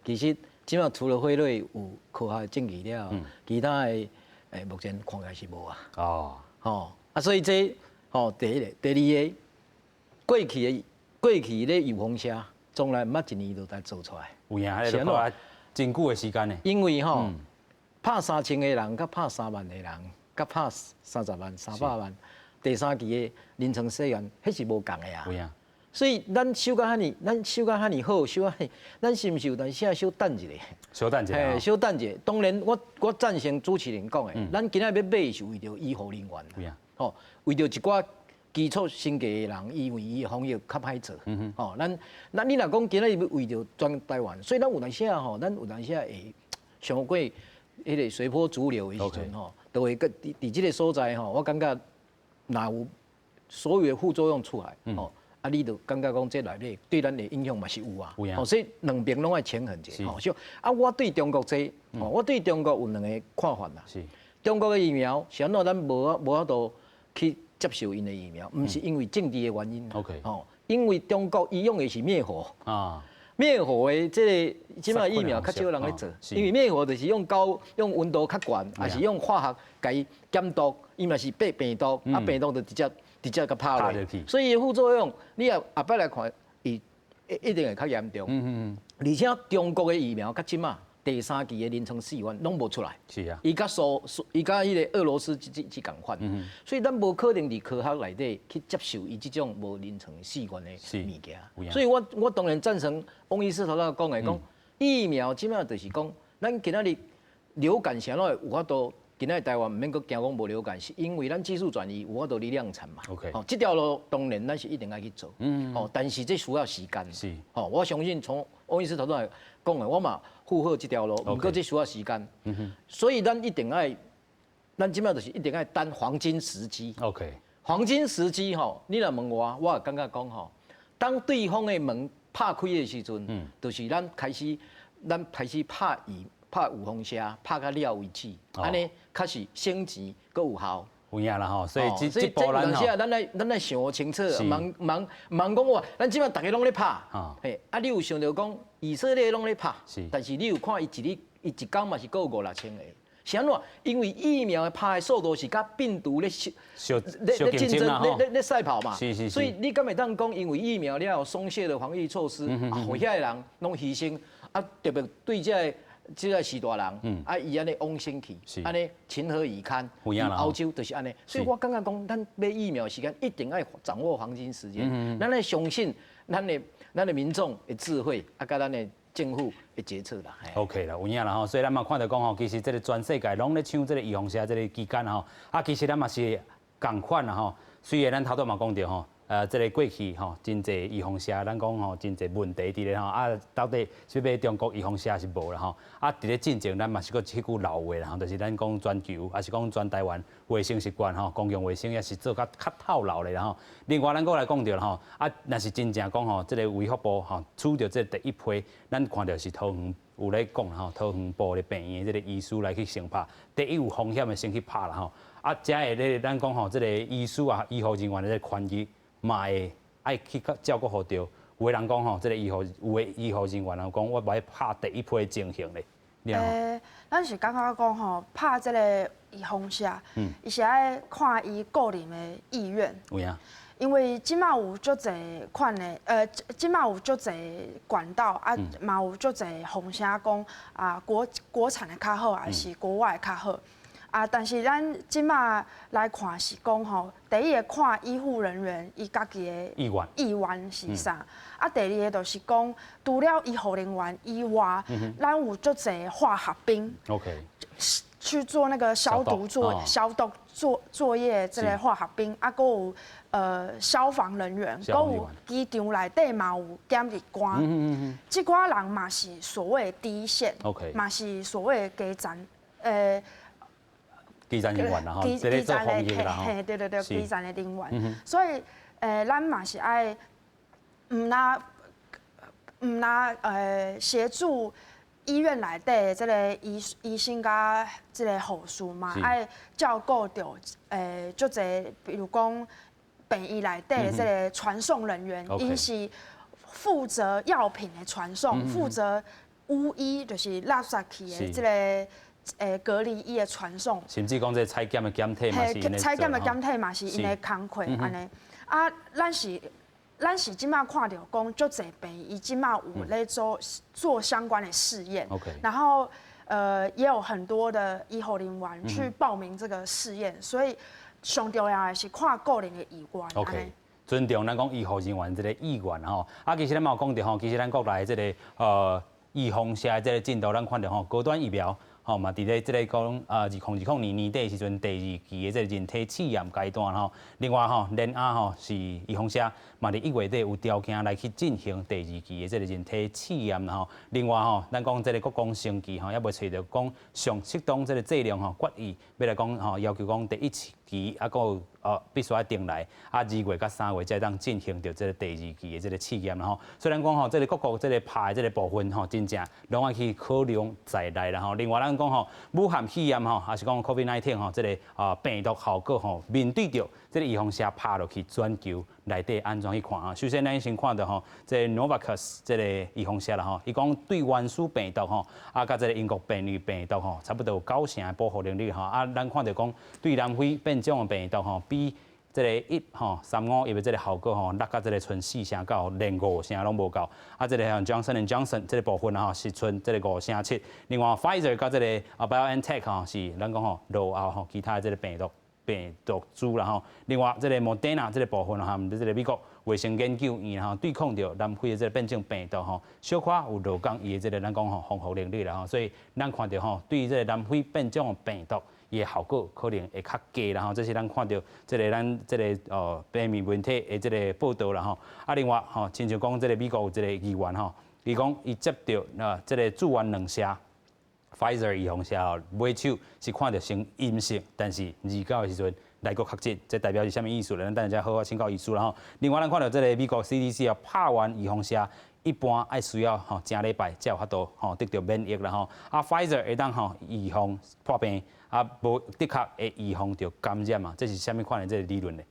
其實這擺除了輝瑞有科學證據了，其他的目前看起來是無啊。吼，啊，所以這吼第一个，第二个，過去咧預防射，從來毋捌一年就來做出來。有影，彼個真久的時間呢。因為吼，拍3000个人，佮拍3萬个人，佮拍30萬、300萬，第三期的臨床試驗，彼是無仝的啊。所以咱守甲遐爾，咱守甲遐爾好，守甲，咱是毋是有當時小等一下？小等一下。嘿，小等一下。當然，我贊成主持人講的，咱今仔欲買是為著醫護人員，吼，為著一寡基礎身低的人，因為伊防疫較歹做。吼，咱你若講今仔欲為著全台灣，所以咱有當時啊吼，咱有當時會傷過彼个隨波逐流的時陣吼，就會佇這个所在吼，我感覺若有所有的副作用出來，吼，啊，你就感覺講這內底對咱的影響嘛是有啊。吼，所以兩邊攏愛權衡者。吼，所以啊，我對中國這，我對中國有兩个看法啦。中國的疫苗是按怎咱無法度去接受𪜶的疫苗，毋是因為政治的原因。 吼，因為中國伊用的是滅活。滅活的這个這擺疫苗較少人咧做，因為滅活就是用高用溫度較懸，抑是用化學共伊減毒，伊嘛是爬病毒，啊病毒就直接共拍落去，所以副作用你若後擺來看，伊一定會較嚴重。而且中國的疫苗到這擺第三期的臨床試驗攏無出來，伊佮蘇伊佮彼个俄羅斯這仝款，所以咱無可能佇科學內底去接受伊這種無臨床試驗的物件。所以我當然贊成翁醫師頭先講的，講疫苗這擺就是講，咱今仔日流感啥物會有法度，今仔日台灣毋免閣驚講無流感，是因為咱技術轉移有法度咧量產嘛。 吼，這條路當然咱是一定愛去做。吼，但是這需要時間。吼，我相信從翁醫師頭先講的，我嘛附和這條路，毋過這需要時間。所以咱一定愛，咱這擺就是一定愛等黃金時機。 黃金時機吼，你若問我，我會感覺講吼，當對方的門拍開的時陣，就是咱開始拍預防射，拍甲了為止，按呢較是省錢閣有效。有影啦吼，所以這這步咱吼，咱愛想清楚，毋通講哇，咱這擺逐个攏咧拍，嘿，啊，你有想著講以色列攏咧拍，但是你有看伊一日伊一工嘛是閣有五六千个，是按怎？因為疫苗的拍的速度是佮病毒咧咧咧競爭咧賽跑嘛，所以你敢會當講，因為疫苗了後鬆懈的防疫措施，啊，予遐个人攏犧牲，啊，特別對這个序大人，啊，伊按呢往生去，按呢情何以堪？歐洲就是按呢，所以我感覺講，咱買疫苗時間一定愛掌握黃金時間，咱愛相信咱的民眾的智慧，啊，佮咱的政府的決策啦。 OK 啦，有影啦吼，所以咱嘛看著講吼，其實這个全世界攏咧搶這个預防射這个期間吼，啊，其實咱嘛是仝款啦吼。雖然咱頭拄嘛講著吼，這个過去吼，真濟預防射，咱講吼，真濟問題佇咧吼，啊，到底是欲買中國預防射抑是無啦吼？啊，佇咧進前咱嘛是閣彼句老話啦吼，就是咱講全球，抑是講全台灣衛生習慣吼，公共衛生也是做較較透漏咧啦吼。另外，咱閣來講著吼，啊，若是真正講吼，這个衛福部吼，取著這第一批，咱看著是桃園有咧講吼，桃園部立病院的這个醫師來去先拍，第一有風險的先去拍啦吼。啊，才會咧，咱講吼，這个醫師啊，醫護人員的這个權益嘛會愛去較照顧予著。有的人講吼，這个醫護有的醫護人員啊講，我無愛拍第一批的情形咧。咱是感覺講吼，拍這个預防射，伊是愛看伊個人的意願。有影。因為這馬有足濟款的，這馬有足濟管道啊，嘛有足濟風聲講啊，國產的較好，還是國外的較好？啊，但是咱這馬來看是講吼，第一个看醫護人員伊家己的意願，意願是啥？啊，第二个就是講，除了醫護人員以外，咱有足濟化學兵去做那個消毒作業這个化學兵，啊，閣有消防人員，閣有機場內底嘛有檢疫官，這寡人嘛是所謂第一線，嘛是所謂基層，基層人員啦吼，基層的嘿，對對對，基層的人員，所以咱嘛是愛毋若毋若協助醫院內底這个醫生佮這个護士嘛，愛照顧著足濟，比如講病院內底這个傳送人員，𪜶是負責藥品的傳送，負責污衣就是垃圾去的這个隔離衣的傳送，甚至講這採檢的檢體嘛是𪜶的採檢的檢體嘛是𪜶的工課按呢。啊，咱是這馬看著講，足濟病院伊這馬有咧做相關的試驗，然後也有很多的醫護人員去報名這個試驗，所以上重要的是看個人的意願。 OK，尊重咱講醫護人員這个意願吼。啊，其實咱嘛有講著吼，其實咱國內這个預防射的這个進度，咱看著吼，高端疫苗。吼嘛，佇咧這个講啊，2020年年底時陣，第二期的這个人體試驗階段吼。另外吼，聯亞吼是預防射，嘛佇1月底有條件來去進行第二期的這个人體試驗吼。另外吼，咱講這个國光生技吼，猶未揣著講上適當這个劑量吼，決議欲來講吼，要求講第一期啊，閣有必須愛等來啊，2月佮3月才會當進行著這个第二期的這个試驗啦吼。雖然講吼，這个各國這个拍的這个部分吼，真正攏愛去考量在內啦吼。另外，咱講吼，武漢肺炎吼，抑是講 COVID-19 吼，這个病毒效果吼，面對著這个預防射拍落去，全球內底按怎去看啊？首先，咱先看著吼，這个 Novavax 這个預防射啦吼，伊講對原始病毒吼，啊，佮這个英國變異病毒吼，差不多有9成的保護能力吼。啊，咱看著講對南非變種的病毒吼，比這个一吼三五一的這个效果吼，落甲這个賰4成到，連5成攏無夠。啊，這个像 Johnson and Johnson 這个部分吼，是賰這个5成7。另外，Pfizer 佮這个啊 BioNTech 吼，是咱講吼落後吼其他的這个病毒株啦吼。另外，這个 Moderna 這个部分吼，這个美國衛生研究院吼，對抗著南非的這个變種病毒吼，小可有落降伊的這个咱講吼防護能力啦吼。所以咱看著吼，對這个南非變種的病毒，伊的效果可能會較低啦吼，這是咱看著這个咱這个平面媒體的這个報導啦吼。啊，另外吼，親像講這个美國有一个議員吼，伊講伊接著啊這个注完兩射 Pfizer 預防射後，尾手是看著成陰性，但是29的時陣來閣確診，這代表是啥物意思咧？咱等下才好好請教醫師啦吼。另外，咱看著這个美國 CDC 啊，拍完預防射，一般愛需要吼誠禮拜才有法度吼得著免疫啦吼。啊，Pfizer 會當吼預防破病，啊，無的確會預防著感染嘛？這是啥物款的這个理論咧？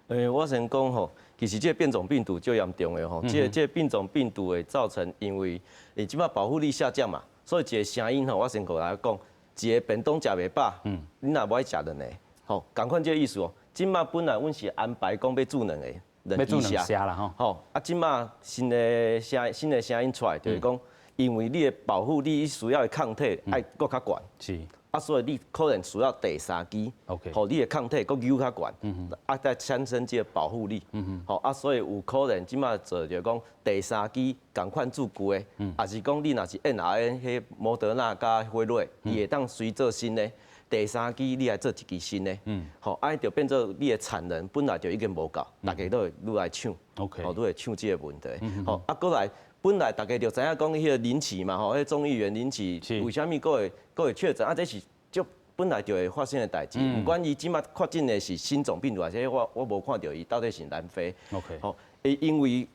是，我先講吼，其實這个變種病毒足嚴重的吼，這个變種病毒會造成，因為伊這擺保護力下降嘛，所以一个聲音吼，我先共大家講，一个便當食袂飽，你若無愛食兩个，吼，仝款這个意思哦。這擺本來阮是安排講欲注兩个。欲注兩射啦吼，吼，啊，這擺新的聲音出來，就是講，因為你的保護力需要的抗體愛閣較懸，啊，所以你可能需要第三劑，予你的抗體閣搝較懸，啊，再產生這个保護力，吼，啊，所以有可能這擺做就是講第三劑仝款注舊的，抑是講你若是 mRNA 彼摩德納佮輝瑞，伊會當隨做新的。第三支你來做一支新的，吼，按呢就變做你的產能本來就已經無夠，大家都會愈來搶，吼，愈來搶這個問題，吼，啊，閣來本來大家就知影講彼個林奇嘛，吼，彼個眾議員林奇，為啥物閣會閣會確診？啊，這是足本來就會發生的代誌。毋管伊這擺確診的是新種病毒，還是我無看著伊到底是南非。 吼，因為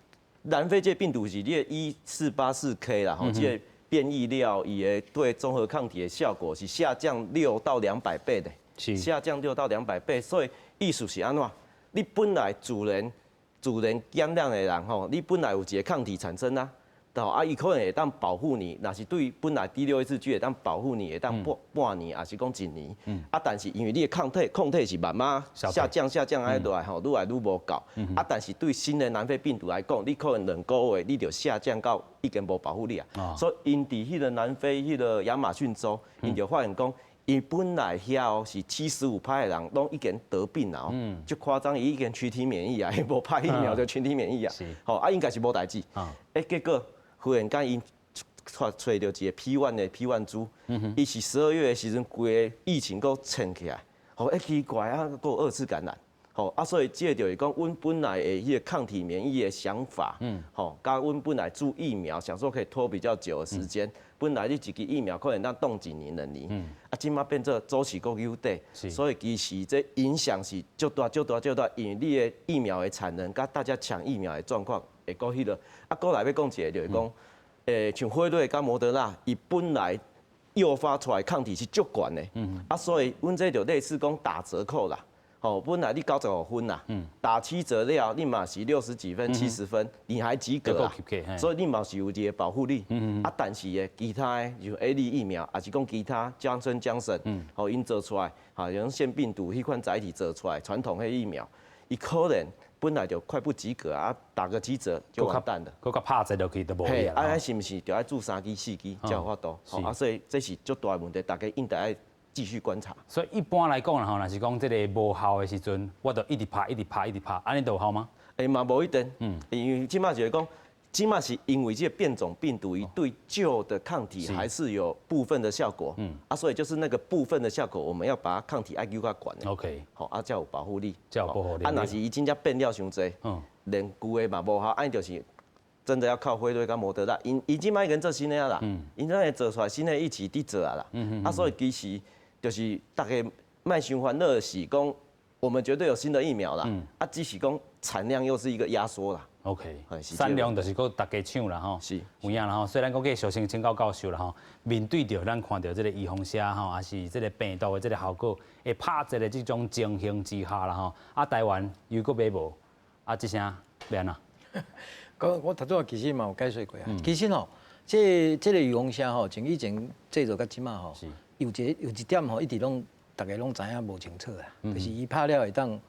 南非這個病毒是這個 E484K 啦，吼，這個變異了，伊的對中和抗體的效果是下降6到200倍的，下降6到200倍，所以意思是按怎？你本來自然自然感染的人吼，你本來有一個抗體產生啊，啊，伊可能會當保護你，若是對本來 D614G 會當保護你，會當半年，抑是講一年，啊，但是因為你的抗體是慢慢下降下降按呢落來吼，愈來愈無夠，啊，但是對新的南非病毒來講，你可能2個月你就下降到已經無保護力啊，所以𪜶佇彼個南非彼個亞馬遜州，𪜶就發現講，伊本來遐哦是75趴的人攏已經得病了，足誇張，伊已經群體免疫啊，伊無拍疫苗就群體免疫啊，吼，啊應該是無代誌，欸，結果忽然間𪜶揣揣著一個 P1 的 P1 株，伊是12月的時陣，規个疫情閣衝起來，吼，欸奇怪啊，閣有二次感染，吼啊，所以這個就是講，阮本來的彼個抗體免疫的想法，吼，佮阮本來注疫苗，想說可以拖比較久的時間，本來你一支疫苗可能當擋一年兩年，啊，這擺變做周期閣有短，所以其實這影響是足大足大足大，因為你的疫苗的產能佮大家搶疫苗的狀況會閣彼個，啊，閣來欲講一個就是講，像輝瑞佮摩德納，伊本來誘發出來抗體是足懸的，啊，所以阮這就類似講打折扣啦，吼，本來你95分啦，打7折了，你嘛是60幾分、70分，你還及格啊，所以你嘛是有一個保護力，啊，但是的其他的像 AZ 疫苗，抑是講其他強生強生，吼，𪜶做出來，哈，用腺病毒彼款載體做出來傳統彼疫苗，伊可能本來就快不及格啊，打個7折就完蛋了。閣較拍折落去就無去啊。啊，是毋是就愛注三劑四劑才有法度？啊，所以這是足大的問題，大家應該愛繼續觀察。所以一般來講啦吼，若是講這个無效的時陣，我就一直拍，一直拍，一直拍，按呢就有效嗎？欸，嘛無一定。因為這擺就是講，這擺是因為這個變種病毒，伊對舊的抗體還是有部分的效果。啊，所以就是那個部分的效果，我們要把它抗體愛閣較懸的。 好，啊，才有保護力。才有保護力。啊，若是伊真正變了傷濟，連舊的嘛無效，按呢就是真的要靠輝瑞佮摩德納，𪜶已經已經做新的啊啦，𪜶這做出來新的一起佇做啊啦。啊，所以其實就是大家莫傷煩惱是講，我們絕對有新的疫苗啦。啊，只是講產量又是一個壓縮啦。 OK，產量就是閣大家搶啦吼，有影啦吼。所以咱閣繼續先請教教授啦吼，面對著咱看著這個預防射吼，抑是這個病毒的這個效果會拍折的這種情形之下啦吼，啊，台灣又閣買無，啊，這聲欲按怎？我頭拄仔其實嘛有解說過啊。其實吼，這個預防射吼，從以前製造到這擺吼，有一點吼，一直攏大家攏知影無清楚啊，就是伊拍了會當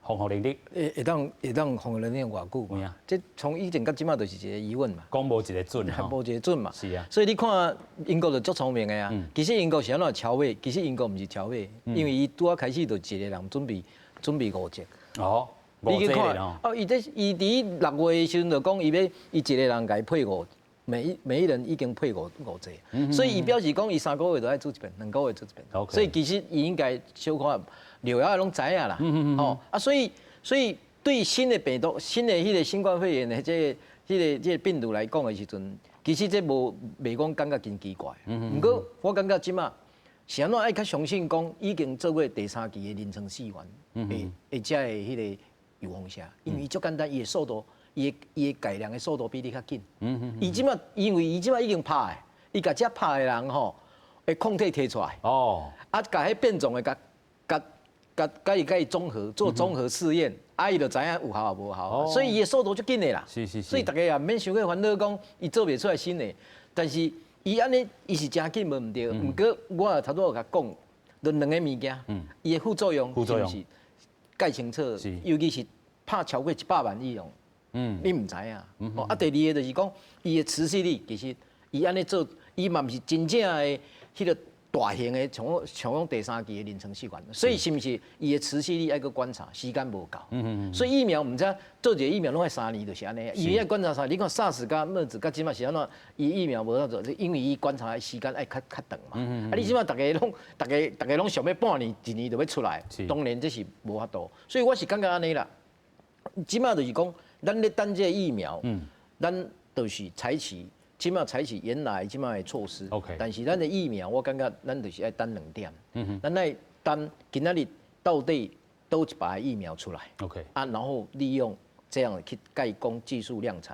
防護能力會當防護能力偌久嘛？這從以前到這擺就是一個疑問嘛。講無一個準，無一個準嘛。是啊。所以你看英國就足聰明的啊。其實英國是按怎超買？其實英國毋是超買，因為伊拄仔開始就一個人準備五劑。哦，你去看哦，伊這伊佇6月的時陣就講，伊欲伊一個人共伊配五，每一人已經配五劑，所以伊表示講，伊3個月就愛注一遍，2個月注一遍。所以其實伊應該小可料仔攏知影啦。吼啊，所以對新的病毒、新的彼個新冠肺炎的這個病毒來講的時陣，其實這無袂講感覺真奇怪。毋過我感覺這擺是按怎愛較相信講已經做過第三期的臨床試驗，會遮的彼個預防射，因為足簡單，伊的速度，伊的改良的速度比你較緊。伊這擺因為伊這擺已經拍的，伊共遮拍的人吼，的抗體提出來。啊，共彼變種的共共共共伊共伊綜合做綜合試驗，啊，伊就知影有效抑無效。所以伊的速度足緊的啦。所以大家也毋免傷過煩惱，講伊做袂出來新的，但是伊按呢，伊是誠緊無毋對。毋過我也頭拄仔有共講，就兩个物件，伊的副作用是毋是蓋清楚？尤其是拍超過100萬以上，你毋知影。哦，啊，第二個就是講，伊的持續力其實伊按呢做，伊嘛毋是真正的彼個。大型的像講第三期的臨床試驗，所以是毋是伊的持續力愛閣觀察，時間無夠。所以疫苗毋知做一個疫苗攏愛三年就是按呢，伊愛觀察三年，你看薩斯佮MERS佮這馬是按怎？伊疫苗無法做，因為伊觀察的時間愛較較長嘛。啊，你這馬逐家攏逐家逐家攏想欲半年一年就欲出來，當然這是無法度。所以我是感覺按呢啦。這馬就是講，咱咧等這個疫苗，咱就是採取。起碼採取原來這馬的措施但是咱的疫苗，我感覺咱就是愛等兩點。咱愛等今仔日到底佗一擺疫苗出來啊，然後利用這樣去蓋工技術量產。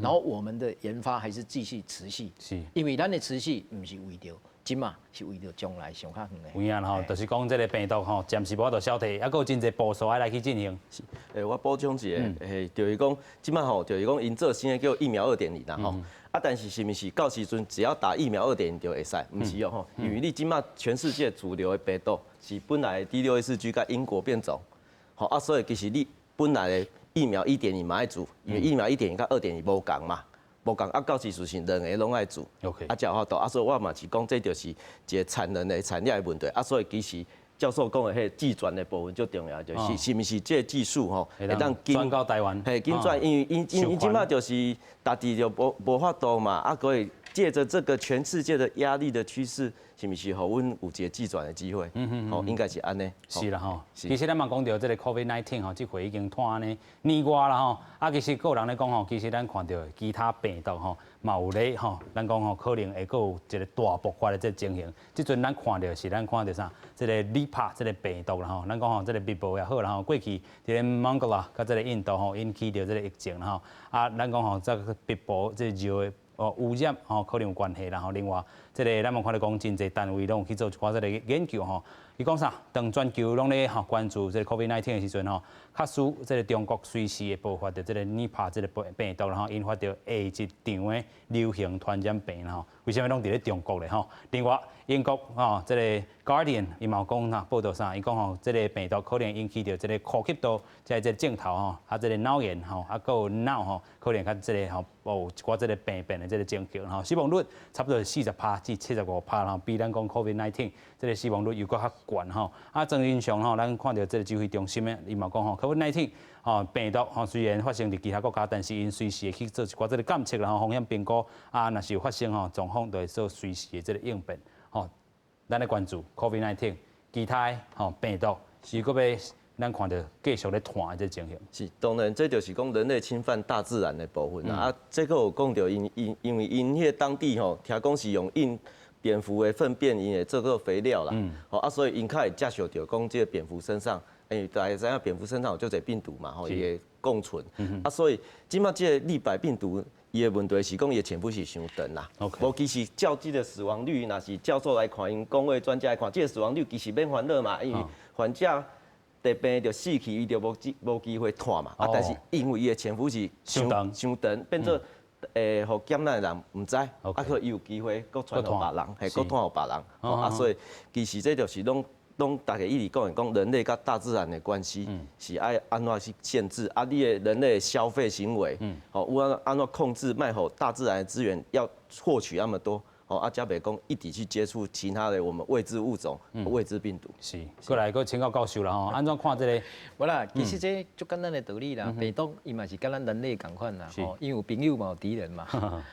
然後我們的研發還是繼續持續。因為咱的持續毋是為著這馬，是為著將來上較遠的。有影吼，就是講這個病毒吼，暫時無法度消退，猶閣有真濟步數愛來去進行。是，我補充一下，就是講這馬吼，就是講𪜶做新的叫疫苗2.0啦吼。啊，但是是毋是到時陣只要打疫苗二點零就會使？毋是哦吼，因為你這馬全世界主流的病毒是本來的 D614G 佮英國變種，吼啊，所以其實你本來的疫苗一點零嘛愛注，因為疫苗一點零佮二點零無仝嘛，無仝啊，到時陣是兩个攏愛注，啊，才有法度啊，所以我嘛是講這就是一個產能的產業的問題啊，所以其實教授講的彼個技轉的部分最重要，就是是毋是這個技術吼會當轉到台灣？嘿，緊轉，因為𪜶𪜶這馬就是家己就無法度嘛，啊，可以借著這個全世界的壓力的趨勢，是毋是予阮有一個技轉的機會？吼，應該是按呢。是啦吼，其實咱嘛講著這個 COVID-19 吼，這回已經拖按呢年外啦吼。啊，其實閣有人咧講吼，其實咱看著其他病毒吼，嘛有咧吼，咱講吼可能會閣有一個大爆發的這個情形。這陣咱看著是咱看著啥？這個尼帕這個病毒啦吼，咱講吼這個密報也好啦吼，過去佇咧孟加拉佮這個印度吼引起著這個疫情啦吼。啊，咱講吼這個密報這個尿的哦污染吼可能有關係啦吼。另外，這個咱嘛看著講真濟單位攏有去做一寡這個研究吼。伊講啥？當全球攏咧吼關注這個 COVID-19 的時陣吼，確實這個中國隨時會爆發著這個尼帕這個病毒，然後引發著下一場的流行傳染病吼。為啥物攏佇咧中國咧吼？另外，英國吼這個 Guardian 伊嘛有講啥報道啥？伊講吼這個病毒可能引起著這個呼吸道，這個症頭吼，啊這個腦炎吼，啊閣有腦吼，可能較這個吼有一寡這個病變的這個情形吼。死亡率差不多是40趴至75趴吼，比咱講 COVID-19 這個死亡率又閣較懸吼。啊，莊人祥吼，咱看著這個指揮中心的，伊嘛講吼，COVID-19 吼病毒吼雖然發生佇其他國家，但是𪜶隨時會去做一寡這個監測，然後風險評估啊，若是有發生吼狀況，就會做隨時的這個應變吼。咱咧關注 COVID-19 其他的吼病毒，是閣欲咱看著繼續咧傳的這個情形。是，當然這就是講人類侵犯大自然的部分啦。啊，這個有講著𪜶𪜶因為𪜶彼個當地吼，聽講是用𪜶蝙蝠的糞便，𪜶會做做肥料啦。吼啊，所以𪜶較會接受著講這個蝙蝠身上，因為大家知影蝙蝠身上有足濟病毒嘛，吼，伊會共存。啊，所以這馬這個尼帕病毒，伊的問題是講伊的潛伏期傷長啦。無其實照這個死亡率，若是教授來看，𪜶公衛專家來看，這個死亡率其實免煩惱嘛，因為患者得病就死去，伊就無機會傳嘛。啊，但是因為伊的潛伏期傷長，傷長，變做會予感染的人毋知，啊，可伊有機會閣傳予別人，嘿，閣傳予別人。啊，所以其實這就是攏攏大家一直講的講人類佮大自然的關係是愛按怎去限制啊？你的人類的消費行為，吼，有按按怎控制，莫予大自然的資源要獲取那麼多，吼，啊，才袂講一直去接觸其他的我們未知物種、未知病毒。是，過來閣請教教授啦吼，按怎看這個？無啦，其實這足簡單的道理啦。病毒伊嘛是佮咱人類仝款啦，吼，因為有朋友嘛有敵人嘛，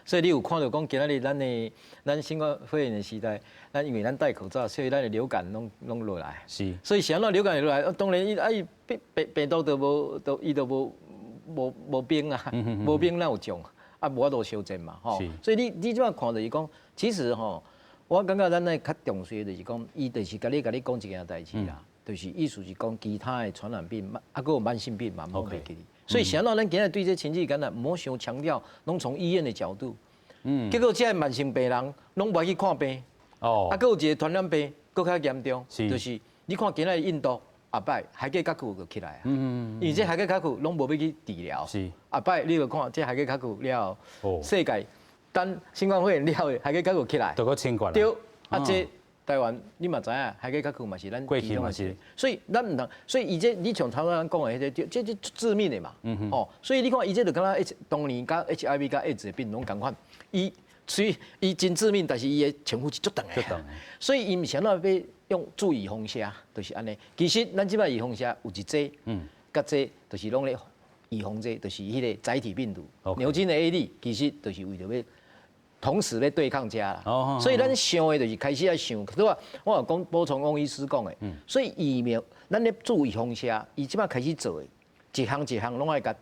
所以你有看著講今仔日咱的咱新冠肺炎的時代，咱因為咱戴口罩，所以咱的流感攏攏落來。所以是按怎流感會落來？當然伊啊伊病病病毒都無都伊都無無無兵啊，無兵哪有將？啊，無法度相戰嘛，吼。所以你你這擺看就是講，其實吼，我感覺咱咧較重視的就是講，伊就是共你共你講一件代誌啦，就是意思是講其他的傳染病，啊，閣有慢性病嘛，毋好袂記。所以，啥物咱今日對這群體感染，毋好傷強調，攏從醫院的角度。結果這个慢性病人攏無愛去看病。啊，閣有一個傳染病，閣較嚴重，就是你看今仔日印度。後擺海底角區就起來啊，因為這海底角區攏無欲去治療。後擺你就看這海底角區了後，世界等新冠肺炎了後，海底角區起來。都閣清冠。對，啊，這台灣你嘛知影，海底角區嘛是咱過去嘛是。所以咱毋通，所以伊這你像頭拄仔講的彼個，這這致命的嘛。哦，所以你看伊這就敢若 H 當年佮 HIV 佮 AIDS 的病攏仝款，伊所以伊真致命，但是伊的潛伏期足長的，所以伊毋是按怎欲用注預防射，就是按呢。其實咱這擺預防射有一劑，佮這就是攏咧預防這，就是彼個載體病毒。牛津的 A 粒其實就是為著欲同時咧對抗這啦。所以咱想的就是開始愛想，對吧？我有講補充翁醫師講的，所以疫苗咱咧注預防射，伊這擺開始做的，一項一項攏愛共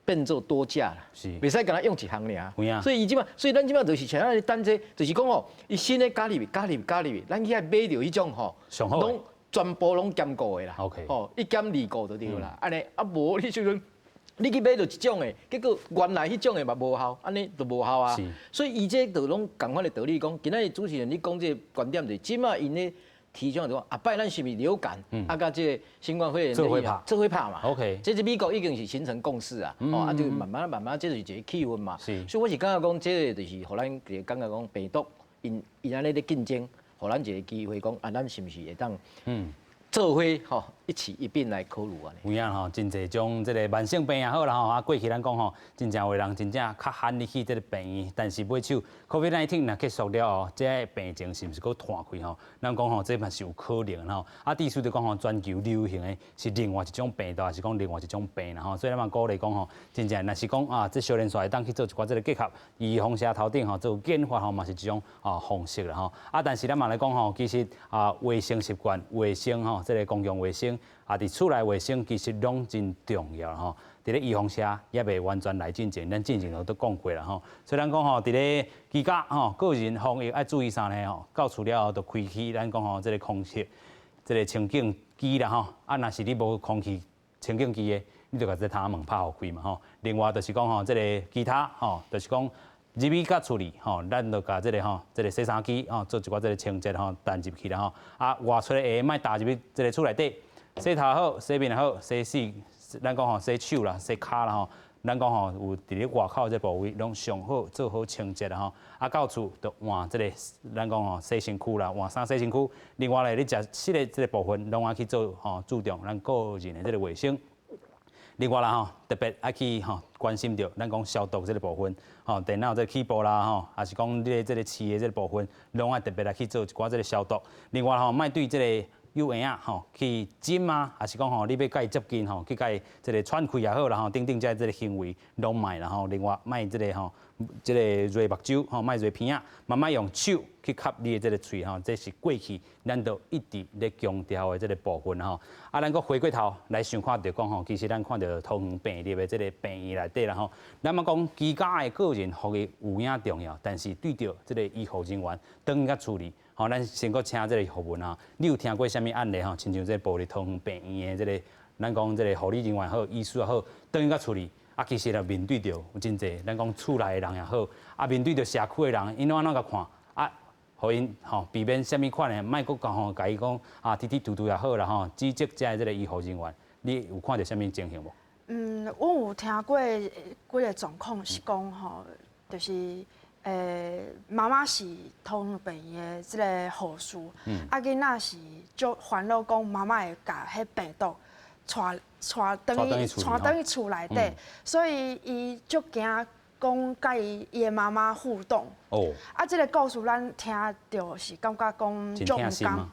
變做多價啦，袂使干焦用一項爾。所以伊這擺，所以咱這擺就是像咱等這，就是講哦，伊新的加入去、加入去、加入去，咱去愛買著彼種吼，攏全部攏兼顧的啦。吼，一兼二顧就對啦。按呢啊無你就講，你去買著一種的，結果原來彼種的嘛無效，按呢就無效啊。所以伊這就攏仝款的道理講，今仔日主持人你講這個觀點就是，這擺𪜶咧提倡就講，後擺咱是毋是流感，啊，佮這個新冠肺炎做伙拍，做伙拍嘛。這是美國已經是形成共識啊。哦，啊就慢慢慢慢，這就是一個氣氛嘛。所以我是感覺講，這個就是予咱一個感覺講病毒，𪜶𪜶按呢咧競爭，予咱一個機會講，啊，咱是毋是會當做伙吼一起一併來考慮按呢？有影吼，真濟種這個慢性病也好啦吼，啊過去咱講吼，真正有人真正較罕入去這個病院，但是尾手 COVID-19 若結束了後，這個病情是毋是閣湠開吼？咱講吼，這嘛是有可能吼。啊，意思就講吼，全球流行的是另外一種病毒，還是講另外一種病啦吼？所以咱嘛鼓勵講吼，真正若是講啊，這小連續會當去做一寡這個結合，預防射頭頂吼做研發吼，嘛是一種啊方式啦吼。啊，但是咱嘛來講吼，其實啊，衛生習慣、衛生吼，這個公共衛生啊，佇厝內衛生其實攏真重要吼。佇咧預防射猶未完全來進前，咱進前都講過啦吼。所以咱講吼，佇咧居家吼，個人防疫愛注意啥呢吼？到厝了後就開啟咱講吼，這個空氣這個清淨機啦吼。啊，若是你無空氣清淨機的，你就共這窗門拍予開嘛吼。另外就是講吼，這個其他吼，就是講入去佮厝裡吼，咱就共這個吼，這個洗衫機吼，做一寡這個清潔吼，彈入去啦吼。啊，外出的鞋莫踏入去這個厝內底，洗頭好，洗面好，洗身，咱講吼，洗手啦，洗跤啦吼。咱講吼，有佇咧外口這部位，攏上好做好清潔啦吼。啊，到厝就換這個，咱講吼，洗身軀啦，換衫洗身軀。另外咧，你食食的這個部分，攏愛去做吼，注重咱個人的這個衛生。另外啦吼，特別愛去吼關心著咱講消毒這個部分，吼電腦這個起步啦吼，抑是講你的這個飼的這個部分，攏愛特別來去做一寡這個消毒。另外吼，莫對這個幼嬰仔吼去枕啊，抑是講吼你欲共伊接近吼，去共伊這個喘氣也好啦吼，等等這這個行為攏莫啦吼。另外莫這個吼，這個潤目睭吼，莫潤鼻仔，嘛莫用手去磕你的這個喙吼，這是過去咱都一直咧強調的這個部分吼。啊，咱閣回過頭來想看著講吼，其實咱看著桃園病例的這個病院內底啦吼，咱嘛講居家的個人防疫有影重要，但是對著這個醫護人員轉去厝裡，吼，咱先閣請這個學問啊，你有聽過啥物案例吼？親像這個部立桃園病院的這個，咱講這個護理人員好，醫師也好，轉去厝裡。啊，其實啊，面對著有真濟，咱講厝內的人也好，啊，面對著社區的人，𪜶攏按怎共看？啊，予𪜶吼避免啥物款的，莫閣講吼，共伊講啊，提提塗塗也好啦吼，指責遮這個醫護人員，你有看著啥物情形無？嗯，阮有聽過幾個狀況是講吼，就是媽媽是桃園病院的這個護士，啊囡仔是足煩惱講媽媽會共彼病毒帶帶轉去帶轉去厝內底，所以伊足驚講佮伊伊的媽媽互動。啊，這個故事咱聽著是感覺講足毋甘，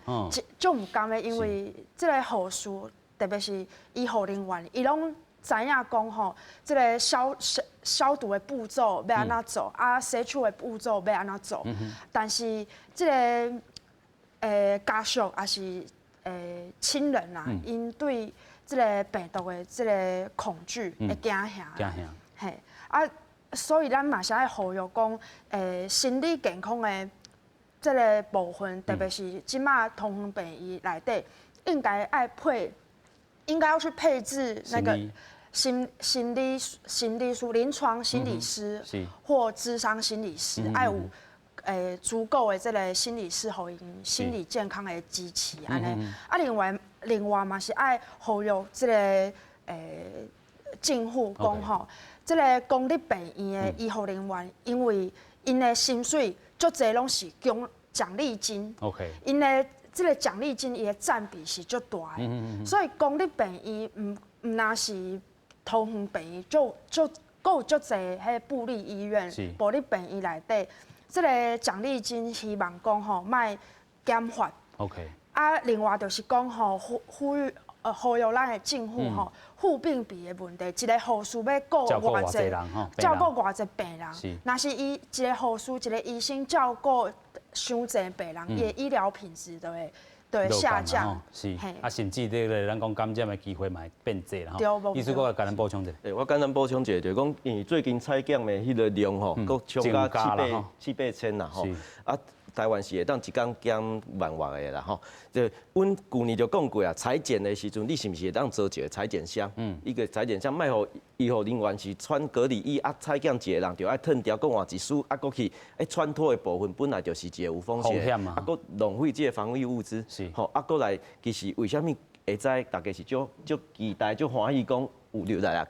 足毋甘的，因為這個護士，特別是醫護人員，伊攏知影講吼，這個消消消毒的步驟欲按怎做，啊，洗手的步驟欲按怎做。但是這個家屬抑是親人啊，𪜶對這個病毒的這個恐懼會驚嚇，嘿，啊，所以咱嘛是愛呼籲講，心理健康的這個部分，特別是這馬桃園病院內底，應該愛配，應該要去配置那個心理師、臨床心理師或諮商心理師，愛有足夠的這個心理師，予𪜶心理健康的支持按呢。啊，另外嘛是愛呼籲這個政府講吼，這個公立病院的醫護人員，因為𪜶的薪水足濟攏是獎獎勵金，𪜶的這個獎勵金伊的佔比是足大的，所以公立病院毋毋若是桃園病院，就就閣有足濟彼部立醫院、部立病院內底，這个獎勵金希望講吼，莫減發。 啊，另外就是講吼，呼籲咱的政府吼，護病比的問題，一个護士欲顧偌濟人，照顧偌濟病人，若是伊一个護士一个醫生照顧傷濟病人，伊的醫療品質就會下降。是，啊，甚至這个咱講感染的機會嘛會變濟啦吼。醫師閣來共咱補充一下。欸，我簡單補充一下，就是講，因為最近採檢的彼個量吼，閣衝到七八千啦吼。啊，台灣是會當一工檢萬外个啦吼。就阮舊年就講過啊，採檢的時陣，你是毋是會當做一个採檢箱？一個採檢箱，莫予醫護人員是穿隔離衣啊，採檢一個人就愛褪掉，閣換一束啊，閣去欸穿脫的部分本來就是一個有風險，啊，閣浪費這个防疫物資。吼，啊，閣來其實為啥物會知大家是足足期待、足歡喜講有入來啊？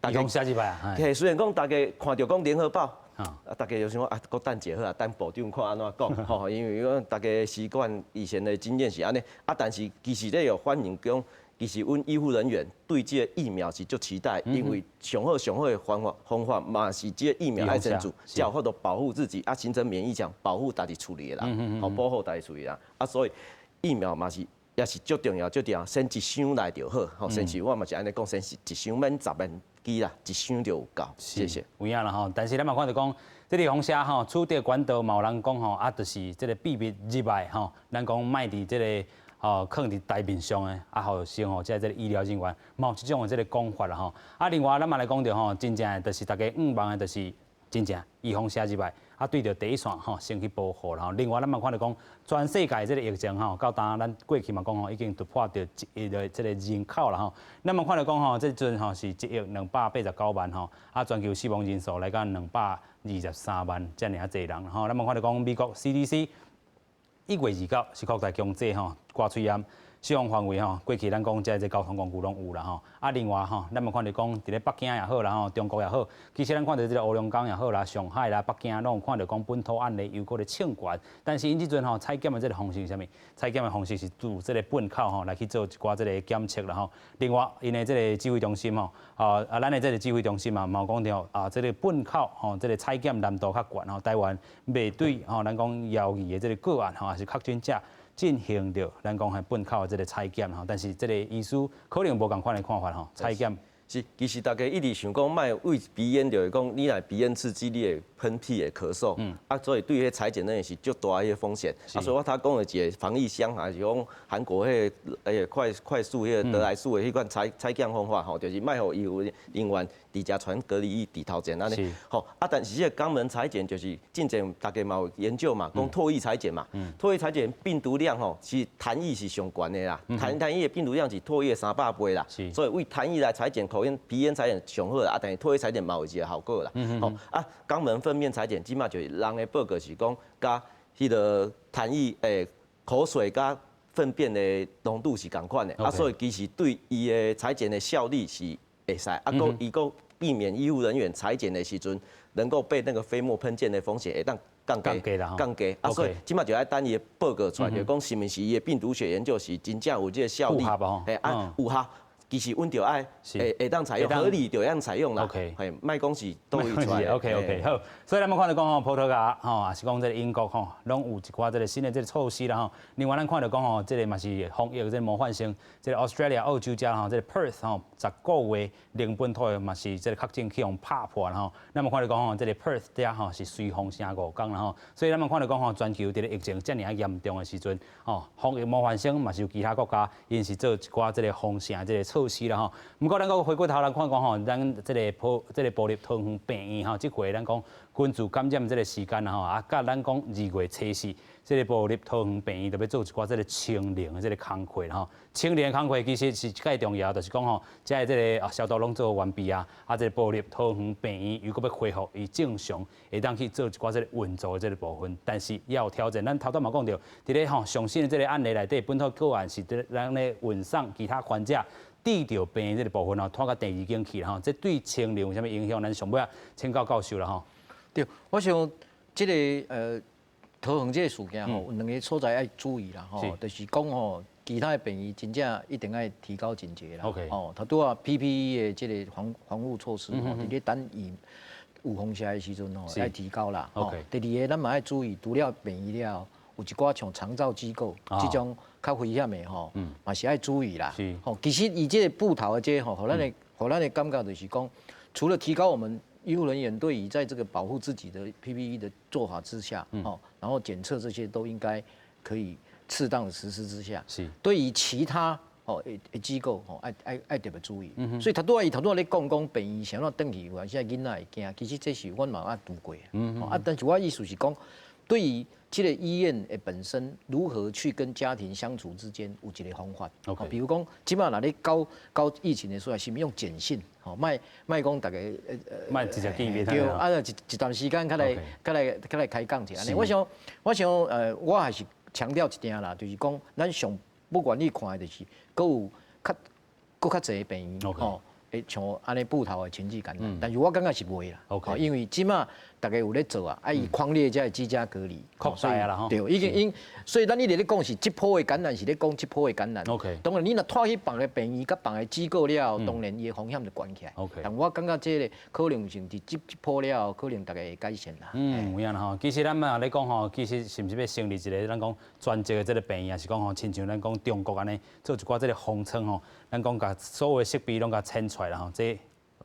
大家寫入來啊？嘿，雖然講大家看著講聯合報。啊！大家就想講啊，閣等一下好啊，等部長看按怎講吼，因為講大家習慣以前的經驗是按呢。啊，但是其實咧有反映講，其實阮醫護人員對這个疫苗是足期待，因為上好上好的方法嘛是這个疫苗愛先注，才有法度保護自己，啊，形成免疫牆，保護家己厝裡的人，好保護家己厝裡人。啊，所以疫苗嘛是也是足重要，足重要，先一箱來就好，吼，先是我嘛是按呢講，先是一箱免10萬支啦，一箱就有夠。謝謝。有影啦吼，但是咱嘛看著講，這个封城吼，取得管道嘛有人講吼，啊，就是這个秘密入來吼，咱講莫佇這个吼，囥佇台面上的，啊，予先予這个醫療人員，嘛有這種的這个講法啦吼。啊，另外咱嘛來講著吼，真正的就是大家向望的，就是真正預防寫入來，啊，對著第一線吼，先去保護啦吼。另外咱嘛看著講，全世界這个疫情吼，到今咱過去嘛講吼，已經突破著1億的這个人口啦吼。咱嘛看著講吼，這陣吼是1億289萬吼，啊，全球死亡人數來到223萬遮爾仔濟人吼。咱嘛看著講，美國 CDC 1月29是擴大強制吼，掛喙罨。使用範圍吼，過去咱講這交通工具攏有啦吼。啊，另外吼，咱嘛看著講，佇咧北京也好啦吼，中國也好，其實咱看著這个烏龍江也好啦，上海啦、北京攏有看著講本土案例又閣咧衝懸。但是𪜶這陣吼採檢的這个方式是啥物？採檢的方式是佇這个糞口吼來去做一寡這个檢測啦吼。另外，𪜶的這个指揮中心吼，啊，咱的這个指揮中心嘛，嘛有講著啊，這个糞口吼，這个採檢難度較懸吼，台灣袂對吼，咱講枵疑的這个個案吼，抑是確診者進行著咱講係糞口的這个採檢吼，但是這个醫師可能無仝款的看法吼，採檢。是，其實大家一直想講，莫為鼻咽，就是講你若鼻咽刺激，你會噴嚏、會咳嗽，啊，所以對彼採檢那是足大彼个風險。啊，所以我頭講的一个防疫箱，還是講韓國彼个快速彼个得來速的彼款採檢方法吼，就是莫予醫護人員佇遮穿隔離衣佇頭前按呢。吼，啊，但是這个肛門採檢就是進前大家嘛有研究嘛，講唾液採檢嘛，唾液採檢病毒量吼是痰液是上懸的啦，痰液的病毒量是唾液300倍啦，所以為痰液來採檢口咽鼻咽採檢上好啦，啊，但是唾液採檢嘛有一個效果啦。吼，啊，肛門糞便採檢，這馬就是人的報告是講，佮彼个痰液口水佮糞便的濃度是仝款的，啊，所以其實對伊的採檢的效率是會使，啊，閣伊閣避免醫護人員採檢的時陣能夠被那個飛沫噴濺的風險會當降低，降低，啊，所以這馬就愛等伊的報告出來，就講是毋是伊的病毒學研究是真正有這个效力，嘿，啊，有效。其實阮就愛會當採用，合理就會當採用啦。 嘿，莫講是佗位出來。 OK，好。所以咱們看著講吼，葡萄牙吼，抑是講這个英國吼，攏有一寡這个新的這个措施啦吼。另外，咱看著講吼，這个嘛是防疫這个模範生，這个 Australia 澳洲遮吼，這个 Perth 吼，10個月零本土的嘛是這个確診去予拍破啦吼。咱們看著講吼，這个 Perth 遮吼是隨封城5工啦吼。所以咱們看著講吼，全球佇咧疫情遮爾仔嚴重的時陣，吼，防疫模範生嘛是有其他國家，𪜶是做一寡這个封城這个措施啦吼。毋過咱閣回過頭來看講吼，咱這个這个部立桃園病院吼，這回咱講根據感染這个時間啦吼，啊，佮咱講2月初4，這个部立桃園病院就欲做一寡這个清零的這个工課啦吼。清零的工課其實是較重要，就是講吼，遮的這个啊消毒攏做完畢啊，啊，這个部立桃園病院如果欲恢復伊正常，會當去做一寡這个運作的這个部分，但是也有挑戰。咱頭拄嘛講著，佇咧吼上新的這个案例內底，本土個案是佇咱咧運送其他患者。治著病這个部分吼，拖到第二間去吼，這對清零有啥物影響？咱上尾仔請教教授啦吼。對，我想這个桃園這个事件吼，有兩个所在愛注意啦吼，就是講吼，其他的病院真正一定愛提高警覺啦。哦，頭拄仔 PPE 的這个防護措施吼，佇咧等伊有風險的時陣吼，愛提高啦。第二個，咱嘛愛注意，除了病院了，有一寡像長照機構這種較危險的吼，嘛是愛注意啦。吼，其實伊這個部頭的這個吼，予咱的感覺就是講，除了提高我們醫護人員對於在這個保護自己的 PPE 的做法之下，哦，然後檢測這些都應該可以適當的實施之下，對於其他哦的機構吼，愛特別注意。所以伊頭拄仔咧講講病院啥物轉去，有時囡仔會驚，其實這是阮嘛捌拄過。啊，但是我意思是講，對於這個醫院的本身如何去跟家庭相處之間有一個方法。比如講，這擺若咧搞搞疫情的時候，是毋是用簡訊？吼，莫莫講逐家莫直接見面。對，啊，一段時間較來較來較來開講一下。我想，我想，我還是強調一點啦，就是講，咱上不願意看的就是，閣有較閣較濟病院，吼，會像按呢部頭的群聚感染，但是我感覺是袂啦，因為這擺逐家有咧做啊，啊伊匡列才會居家隔離，擴大啊啦吼，對，已經因，所以咱一直咧講是這波的感染是咧講這波的感染。當然你若拖去別个病院佮別个機構了後，當然伊的風險就懸起來。 但我感覺這個可能性佇這這波了後，可能逐家會改善啦。嗯，有影啦吼。其實咱嘛咧講吼，其實是毋是欲成立一個咱講專職的這個病院，抑是講吼，親像咱講中國按呢做一寡這個方艙吼，咱講共所有的設備攏共遷出來啦吼，這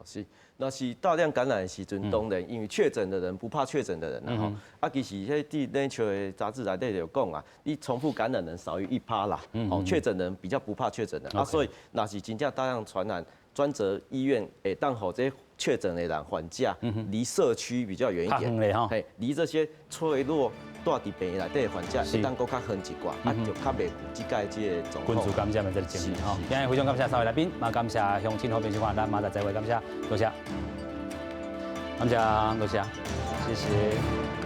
是，若是大量感染的時陣，當然因為確診的人不怕確診的人啦吼。啊，其實彼佇 Nature 的雜誌內底就有講啊，你重複感染人少於1趴啦，哦，確診人比較不怕確診的啊，所以若是真正大量傳染，專責醫院會當予這確診的人患者離社區比較遠一點，嘿，離這些脆弱蹛佇病院內底的患者會當閣較遠一寡，啊，就較袂有這屆這個狀況。群聚感染的這個情形吼。今日非常感謝三位來賓，嘛感謝鄉親好朋友收看，咱明仔載再會，感謝，多謝，感謝，多謝，謝謝。